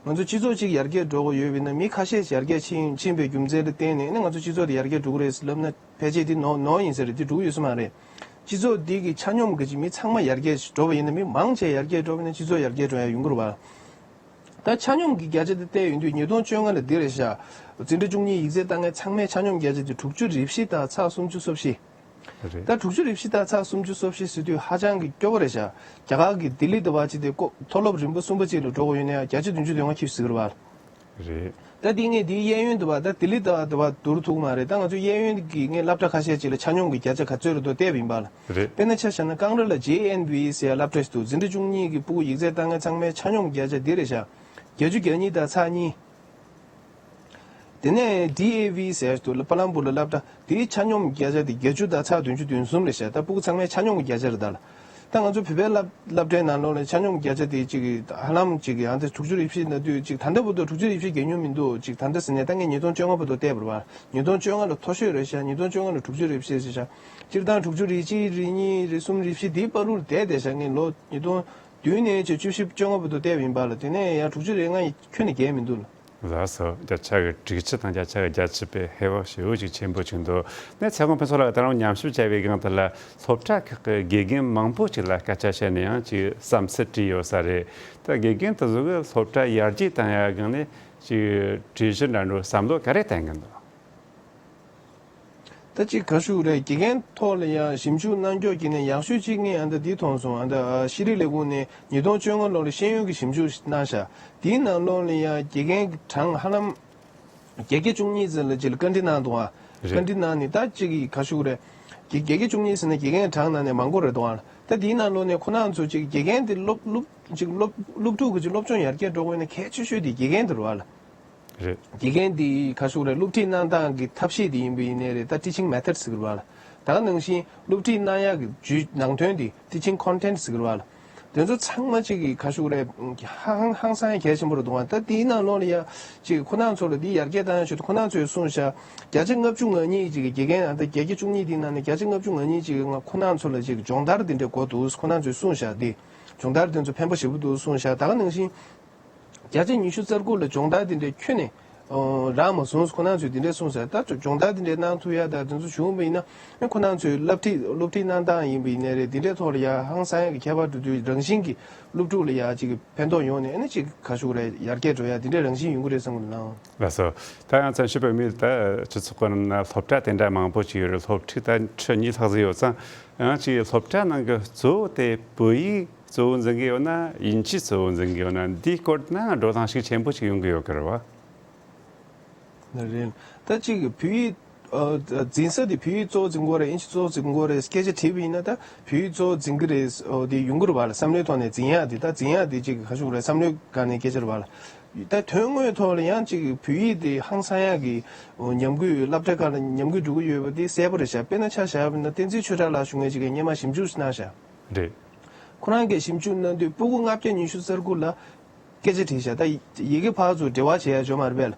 ང་ཚོ་སྤྱི་ཚོགས་གཅིག་ཡར་རྒྱས་འགྲོ་གི་ཡོད་པ་ཡིན་ན་མི་ཁ་ཤས་ཤིག་ཡར་རྒྱས་ཕྱིན་ཕྱིན་པའི་རྒྱུ་མཚན་ལ་བརྟེན་ནས་ཨ་ནི་ང་ཚོ་སྤྱི་ཚོགས་དེ་ཡར་རྒྱས་འགྲོ་གི་རེད་ལབ་ན་ཕལ་ཆེར་དེ་ནོར་ནོར་ཡིན་ས་རེད། དེ་འགྲོ་གི་ཡོད་ས་མ་རེད། སྤྱི་ཚོགས་འདི་གི་ཆ་སྙོམས་གི་ཅིག་མི་ཚང་མ་ཡར་རྒྱས་འགྲོ་བ་ཡིན་ན་མི་མང་ཆེ་ཡར་རྒྱས་འགྲོ་བ་ཡིན་ན་སྤྱི་ཚོགས་ཡར་རྒྱས་འགྲོ་ཡ་ཡོང་གི་རེད་བ། ད་ཆ་སྙོམས་ཀྱི་བརྒྱ་ཆ་དེ་བལྟས་ཡོང་དུས་ཉིས་སྟོང་བཅོ་ལྔ་ལ་འདི་རེད་ཤག་འཛིན་གྲྭ་བཅུ་གཉིས་ཡིག་ཚད་བཏང་མཁན་ཚང་མའི་ཆ་སྙོམས་བརྒྱ་ཆ་དེ་དྲུག་ཅུ་རེ་བཞི་དང་ཚེག་སུམ་ཅུ་སོ་བཞི། རེད། ད་དྲུག་ཅུ་རེ་བཞི་དང་ཚེག་སུམ་ཅུ་སོ་བཞི་ཟེར་དུས་ཧ་ཅང་གི་སྐྱོ་པོ་རེད་ཤག་རྒྱ་གར་གྱི་ལྡི་ལི་འདྲ་བ་ཅིག་དེ་ཀོ་མཐོ་སློབ་རིམ་པ་གསུམ་པ་ཅིག་ལ་འགྲོ་དགོས་ཡོད་ན་ཡང་བརྒྱ་ཆ་བདུན་ཅུ་དོན་ལྔ་ཁྱེར་ཟིན་གི་རེད་བ། རེད། ད་འདི་ངས་འདིའི་གཡས་གཡོན་དུ་བ་ད་ལྡི་ལི་དང་དུ་བ་བསྡུར་ཐུབ་མ་རེད། ད་ང་ཚོའི་གཡས་གཡོན་གྱི་ངས་སློབ་གྲྭ་ཁ་ཤས་ཅིག་ལ་ཆ་སྙོམས་ཀྱི་བརྒྱ་ཆ་ག་ཚོད་རེད་འདུག་བལྟས་པ་ཡིན་པ་ལ། རེད། དཔེར་ན་ཆ་བཞག་ན་ཀང་ར་ལ་ཇེ་ཨེན་བི་ཟེར་ཡ་སློབ་གྲྭ་ཞིག་འདུག་འཛིན་གྲྭ་བཅུ་གཉིས་ཀྱི་སྤུ་གུ་ཡིག་ཚད་བཏང་མཁན་ཚང་མའི་ཆ་སྙོམས་བརྒྱ་ཆ་འདི་རེད་ཤག་བརྒྱད་ཅུ་གྱ་གཉིས་དང་ཚེག་གཉིས། དེ་ནས་ཌི་ཨེ་ཝི་ཟེར་ཡ་ཞིག་འདུག་ལ་པ་ལམ་པུར་ལ་སློབ་གྲྭ་དེའི་ཆ་སྙོམས་བརྒྱ་ཆ་དེ་བརྒྱད་ཅུ་དང་ཚེག་བདུན་ཅུ་དོན་གསུམ་རེད་ཤག་ད་སྤུ་གུ་ཚང་མའི་ཆ་སྙོམས་ཀྱི་བརྒྱ་ཆ་རེད་ད་ལ། ད་ང་ཚོ་བོད་པའི་སློབ་སློབ་གྲྭའི་ནང་ལོགས་ལ་ཆ་སྙོམས་བརྒྱ་ཆ་དེ་གཅིག་ཧ་ལམ་གཅིག་ཡང་དེ་དྲུག་ཅུ་རེ་བཞི་ན་དུས་གཅིག་ད་ལྟ་བར་དུ་དྲུག་ཅུ་རེ་བཞི་བརྒལ་མྱོང་མི་འདུག་ཅིག་ད་ལྟ་ཟེར་ནས་ད་ངས་ཉིས་སྟོང་བཅོ་ལྔ་བར་དུ་བལྟས་པ་རེད་བ། ཉིས་སྟོང་བཅོ་ལྔ་ལ་མཐོ་ཤོས་རེད་ཤག་ཉིས་སྟོང་བཅོ་ལྔ་ལ་དྲུག་ཅུ་རེ་བཞི་ཟེར་ཤག་སྤྱིར་བཏང་དྲུག་ཅུ་རེ་གཅིག་རེ་གཉིས་རེ་གསུམ་རེ་བཞི་དེའི་བར་དུ་བསྡད་བསྡད་ཤག་ངས་ལོ་ཉིས་སྟོང་བདུན་ནས་བཅུ་བཞི་བཅོ་ལྔ་བར་དུ་བལྟས་པ་ཡིན་པ་ལ་དེ་ནས་ཡང་དྲུག་ཅུ་རེ་ལྔ་ཁྱོན་ནས་བརྒལ་མི་འདུག་ལ། ལགས་སོ། བརྒྱ་ཆ་གི་དྲུག་ཅུ་དང་བརྒྱ་ཆ་གི་བརྒྱད་ཅུ་པའི་ཧེ་བག་ཞེ་པོ་ཅིག་ཆེན་པོ་ཅིག་འདུག་ནས་ཚེ་དབང་ཕུན་ཚོགས་ལགས་ད་རུང་ཉམས་ཞིབ་བྱས་པའི་སྒང་དེ་ལ་སློབ་གྲྭ་ཁག་གི་དགེ་རྒན་མང་པོ་ཅིག་ལ་སྐད་ཆ་བཤད་ནས་ཡང་ཅིག་བསམ་ཚུལ་དྲིས་ཡོད་ས་རེད། ད་དགེ་རྒན་དེ་ཚོ་གི་སློབ་གྲྭ་ཡར་རྒྱས་བཏང་ཡ་སྒང་ནས་ཅིག་གྲོས་གཞི་འདྲ་འགྲོ་བསམ་བློ་ག་རེ་བཏང་གི་འདུག་ད་ཅིག་ག་ཞུ་རེད། དགེ་རྒན་ཐོག་ལ་ཡང་ཞིབ་འཇུག་གནང་ཕྱོགས་ཀྱི་ནས་ཡག་ཤོས་གཅིག་ངས་ཨ་ད་འདི་མཐོང་སོང་། ཨ་ད་ཤེས་རིག་ལས་ཁུངས་ནས་ཉིས་སྟོང་བཅོ་ལྔ་ལོར་ཤེས་ཡོན་གྱི་ཞིབ་འཇུག་གནང་ཤག་དེའི་ནང་ལོགས་ལ་ཡང་དགེ་རྒན་གྱི་གྲངས་ཧ་ལམ་བརྒྱད་བརྒྱ་བཅུ་གཉིས་ཙམ་ལ་ཅིག་ལ་བཀའ་འདྲི་གནང་འདུག་ཨ། རེད། བཀའ་འདྲི་གནང་ནས་ད་ཅིག་གི་ག་ཞུ་རེད། དགེ་དགེ་རྒན་བཅུ་གཉིས་ཟེར་ན་དགེ་རྒན་གྲངས་ནང་ནས་མང་པོ་རེད་འདུག་ཨ། ད་དེའི་ནང་ལོགས་ནས་ཁོ་རང་ཚོ་ཅིག་དགེ་རྒན་དེ་སློབ་སློབ་ཅིག་སློབ་སློབ་ཕྲུག་གི་ཅིག་སློབ་སྦྱོང་ཡར་རྒྱས་འགྲོ་དགོས་ན་གལ་ཆེ་ཤོས་དེ་དགེ་རྒན་དེ་རེད་བ་ལ། རེད། དགེ་རྒན་འདི་ག་ཞུ་རེད། སློབ་ཁྲིད་གནང་སྟངས་ཀྱི་ཐབས་ཤེས་འདི་ཡིན་པ་ཡིན་ནའི་རེད། ད་teaching method ཟེར་གི་རེད་བ་ལ། ད་ག་ནང་བཞིན་སློབ་ཁྲིད་གནང་ཡག་གི་བརྒྱུད་ནང་དོན་འདི་teaching content ཟེར་གི་རེད་བ་ལ། དེ་ཚོ་ཚང་མ་གཅིག་གི་ག་ཞུ་རེད། ཧང་ཧང་སང་ཡ་གལ་ཆེན་པོ་རེད་འདུག་བ། ད་དེའི་ནང་ལོགས་ལ་ཡ་གཅིག་ཁོ་རང་ཚོ་ལ་འདི་ཡར་རྒྱས་བཏང་ཡ་ཆེད་དུ་ཁོ་རང་ཚོས་གསུངས་ཤག་བརྒྱ་ཆ་ལྔ་བཅུ་ང་གཉིས་གཅིག་གི་དགེ་རྒན་ཨ་ད་བརྒྱད་བརྒྱ་བཅུ་གཉིས་དེའི་ནང་ནས་བརྒྱ་ཆ་ལྔ་བཅུ་ང་གཉིས་གཅིག་གི་ང་ཁོ་རང་ཚོ་ལ་གཅིག་སྦྱོང་བརྡར་འདི་འདྲ་དགོས་འདུག་ཁོ་རང་ཚོས་གསུངས་ཤག་འདི་སྦྱོང་བརྡར་དེ་ཚོ་ཕན་པ་ཞེ་པོ་འདུག་གསུངས་ཤག་ད་ག་ནང་བཞིན། བརྒྱ་ཆ་ཉི་ཤུ་རྩ་དགུ་ལ་སྦྱོང་བརྡར་འདི་འདྲའི་ཁྱོན་ནས་རག་མ་སོང་། ཁོ་རང་ཚོས་འདི་འདྲའི་གསུངས་ཟེར། ད་སྦྱོང་བརྡར་འདི་འདྲའི་གནང་ཐུབ་ཡ་ད་དེ་ཚོ་བྱུང་བ་ཡིན་ན་ཁོ་རང་ཚོའི་སློབ་ཁྲིད་སློབ་ཁྲིད་གནང་སྟངས་ཡིན་པ་ཡིན་ནའི་རེད། འདི་འདྲའི་ཐོག་ལ་ཡ་ཧང་སང་ཡ་གི་ཁྱད་པར་འགྲོ་དུས་རང་བཞིན་གྱི་སློབ་ཕྲུག་ལ་ཡ་ཅིག་ཕན་ཐོགས་ཡོང་ནས་ཨ་ནི་ཅིག་ག་ཞུ་རེད། ཡར་རྒྱས་འགྲོ་ཡ་འདི་འདྲའི་རང་བཞིན་ཡོང་གི་རེད་བསམ་གི་འདུག་ལགས། ལགས་སོ། ད་ཡང་བཙན་བྱོལ་བོད་མིའི་ད་སྤྱི་ཚོགས་ཁག་ནང་སློབ་གྲྭ་དེ་འདྲ་མང་པོ་ཅིག་ཡོད་རེད། སློབ་ཕྲུག་ད་ཁྲི་གཉིས་ལྷག་ཙམ་ཡོད་ཙང་ཡང་ཅིག་སློབ་གྲྭ་ནང་གི་གཙོ་བོ་དེ་བོད་ཡིག་གཙོ་བོ་འཛིན་གྱི་ཡོད་ན་དབྱིན་ཇི་གཙོ་བོ་འཛིན་གྱི་ཡོད་ན་འདིའི་སྐོར་ན་འགྲོ་སྟངས་ཤུགས་ཆེན་པོ་ཞིག་ཡོང་གི་ཡོད་ཀྱི་རེད་བ། རེད། ད་ཅིག་བོད་ཡིག་ཨ་འཛིན་ས་དེ་བོད་ཡིག་གཙོ་བོ་འཛིན་དགོས་རེད། དབྱིན་ཇི་གཙོ་བོ་འཛིན་དགོས་རེད། སྐད་ཆ་དྲིས་པ་ཡིན་ན་ད་བོད་ཡིག་གཙོ་བོ་འཛིན་གྱི་རེད། ཨོ་དེ་ཡོང་གི་རེད་བ་ལ། བསམ་བློའི་ཐོག་ནས་འཛིན་ཡག་དེ་ད་འཛིན་ཡག་དེ་ཅིག་ག་ཞུ་རེད། བསམ་བློའི་སྒང་ནས་སྐད་ཆ་རེད་བ་ལ། ད་དོན་དངོས་ཐོག་ལ་ཡང་ཅིག་བོད་ཡིག་དེ་ཧང་སང་ཡག་གི་ཉམས་རྒུད་སློབ་གྲྭ་ཁག་ལ་ཉམས་རྒུད་འགྲོ་གི་ཡོད་པ་དེ་གསལ་པོ་རེད་ཤག་དཔེར་ན་ཆ་བཞག་པ་ཡིན་ན་བསྟན་འཛིན་ཆོས་གྲགས་ལགས་ཞུ་མཁན་ཅིག་གིས་སྔོན་མ་ཞིབ་འཇུག་གནང་ཤག་རེད། ཁོ་རང་གིས་ཞིབ་འཇུག་གནང་དུས་སྤུ་གུ་ལྔ་བརྒྱ་ཉི་ཤུ་རྩ་དགུ་ལ་སྐད་ཆ་དྲིས་ཤག་ད་ཡི་གེ་ཕར་ཚུར་འབྲེལ་བ་བྱེད་ཡ་ཡོད་མ་རེད་པས་ལ།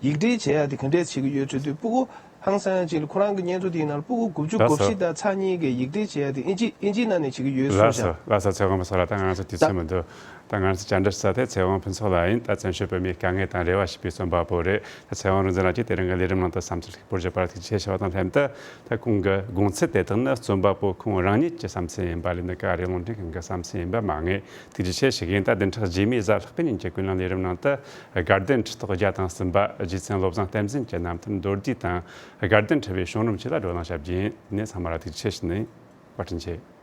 ཡིག་འབྲེལ་བྱེད་ཡ་དེ་ག་འདྲས་བྱེད་ཀྱི་ཡོད་དྲིས་དུས་སྤུ་གུ་ ཧང་སང་ཡང་ཅིག་ཁོ་རང་གི་སྙན་ཐོ་དེའི་ནང་ལ་སྤུ་གུ་དགུ་བཅུ་གོ་བཞི་དང་ཚེག་གཉིས་ཀྱི་ཡིག་འབྲེལ་བྱེད་ཡ་དེ་ཨིན་ཇི་ཨིན་ཇིའི་ནང་ནས་བྱེད་ཀྱི་ཡོད་གསུངས་ཤག་ལགས་སོ། ལགས་སོ། ཚེ་དབང་ཕུན་ཚོགས་ལགས། ད་ང་རང་ཚོ་དུས་ཚོད་མི་འདུག་ད་ང་རང་ཚོ་བཅར་འདྲི་ཞུ་ས་དེ་ཚེ་དབང་ཕུན་ཚོགས་ལགས་ཡིན། ད་བཙན་བྱོལ་བོད་མིའི་དཀའ་ངལ་དང་རེ་བ་ཞེས་པའི་རྩོམ་པ་པོ་རེད། ད་ཚེ་དབང་རིག་འཛིན་ལགས་ཀྱིས་དེ་རིང་གི་ལས་རིམ་ནང་དུ་བསམ་ཚུལ་ལྷུག་པོར་བརྗོད་པར་ཐུགས་རྗེ་ཆེ་ཞུ་བ་དང་ལྷན་དུ། ད་ཁོང་གི་དགོངས་ཚུལ་དེ་དག་ནི་རྩོམ་པ་པོ་ཁོང་རང་ཉིད་ཀྱི་བསམ་ཚུལ་ཡིན་པ་ལས་ནི་ཀ་རེ་རླུང་འཕྲིན་ཁང་གི་བསམ་ཚུལ་ཡིན་པ་མ་ངེས། ཐུགས་རྗེ་ཆེ་ཞུ་གི་ཡིན། ད་བདུན་ཕྲག་རྗེས་མའི་གཟའ་ལྷག་པའི་ཉིན་གྱི་ཀུན་གླེང་ལས་རིམ་ནང་དུ། དགའ་ལྡན་ཁྲི་ཐོག་བརྒྱ་དང་གསུམ་པ་རྗེ་བཙུན་བློ་བཟང་བསྟན་འཛིན་གྱི་རྣམ་ཐར་མདོར་བསྡུས་དང་། དགའ་ལྡན་ཁྲི་པའི་བྱུང་རིམ་བཅས་ལ་བགྲོ་གླེང་བྱ་རྒྱུ་ཡིན། ནས་ཚང་མ་ལ་ཐུགས་རྗེ་ཆེ་ཞུ་ནས། བཀའ་དྲིན་ཆེ།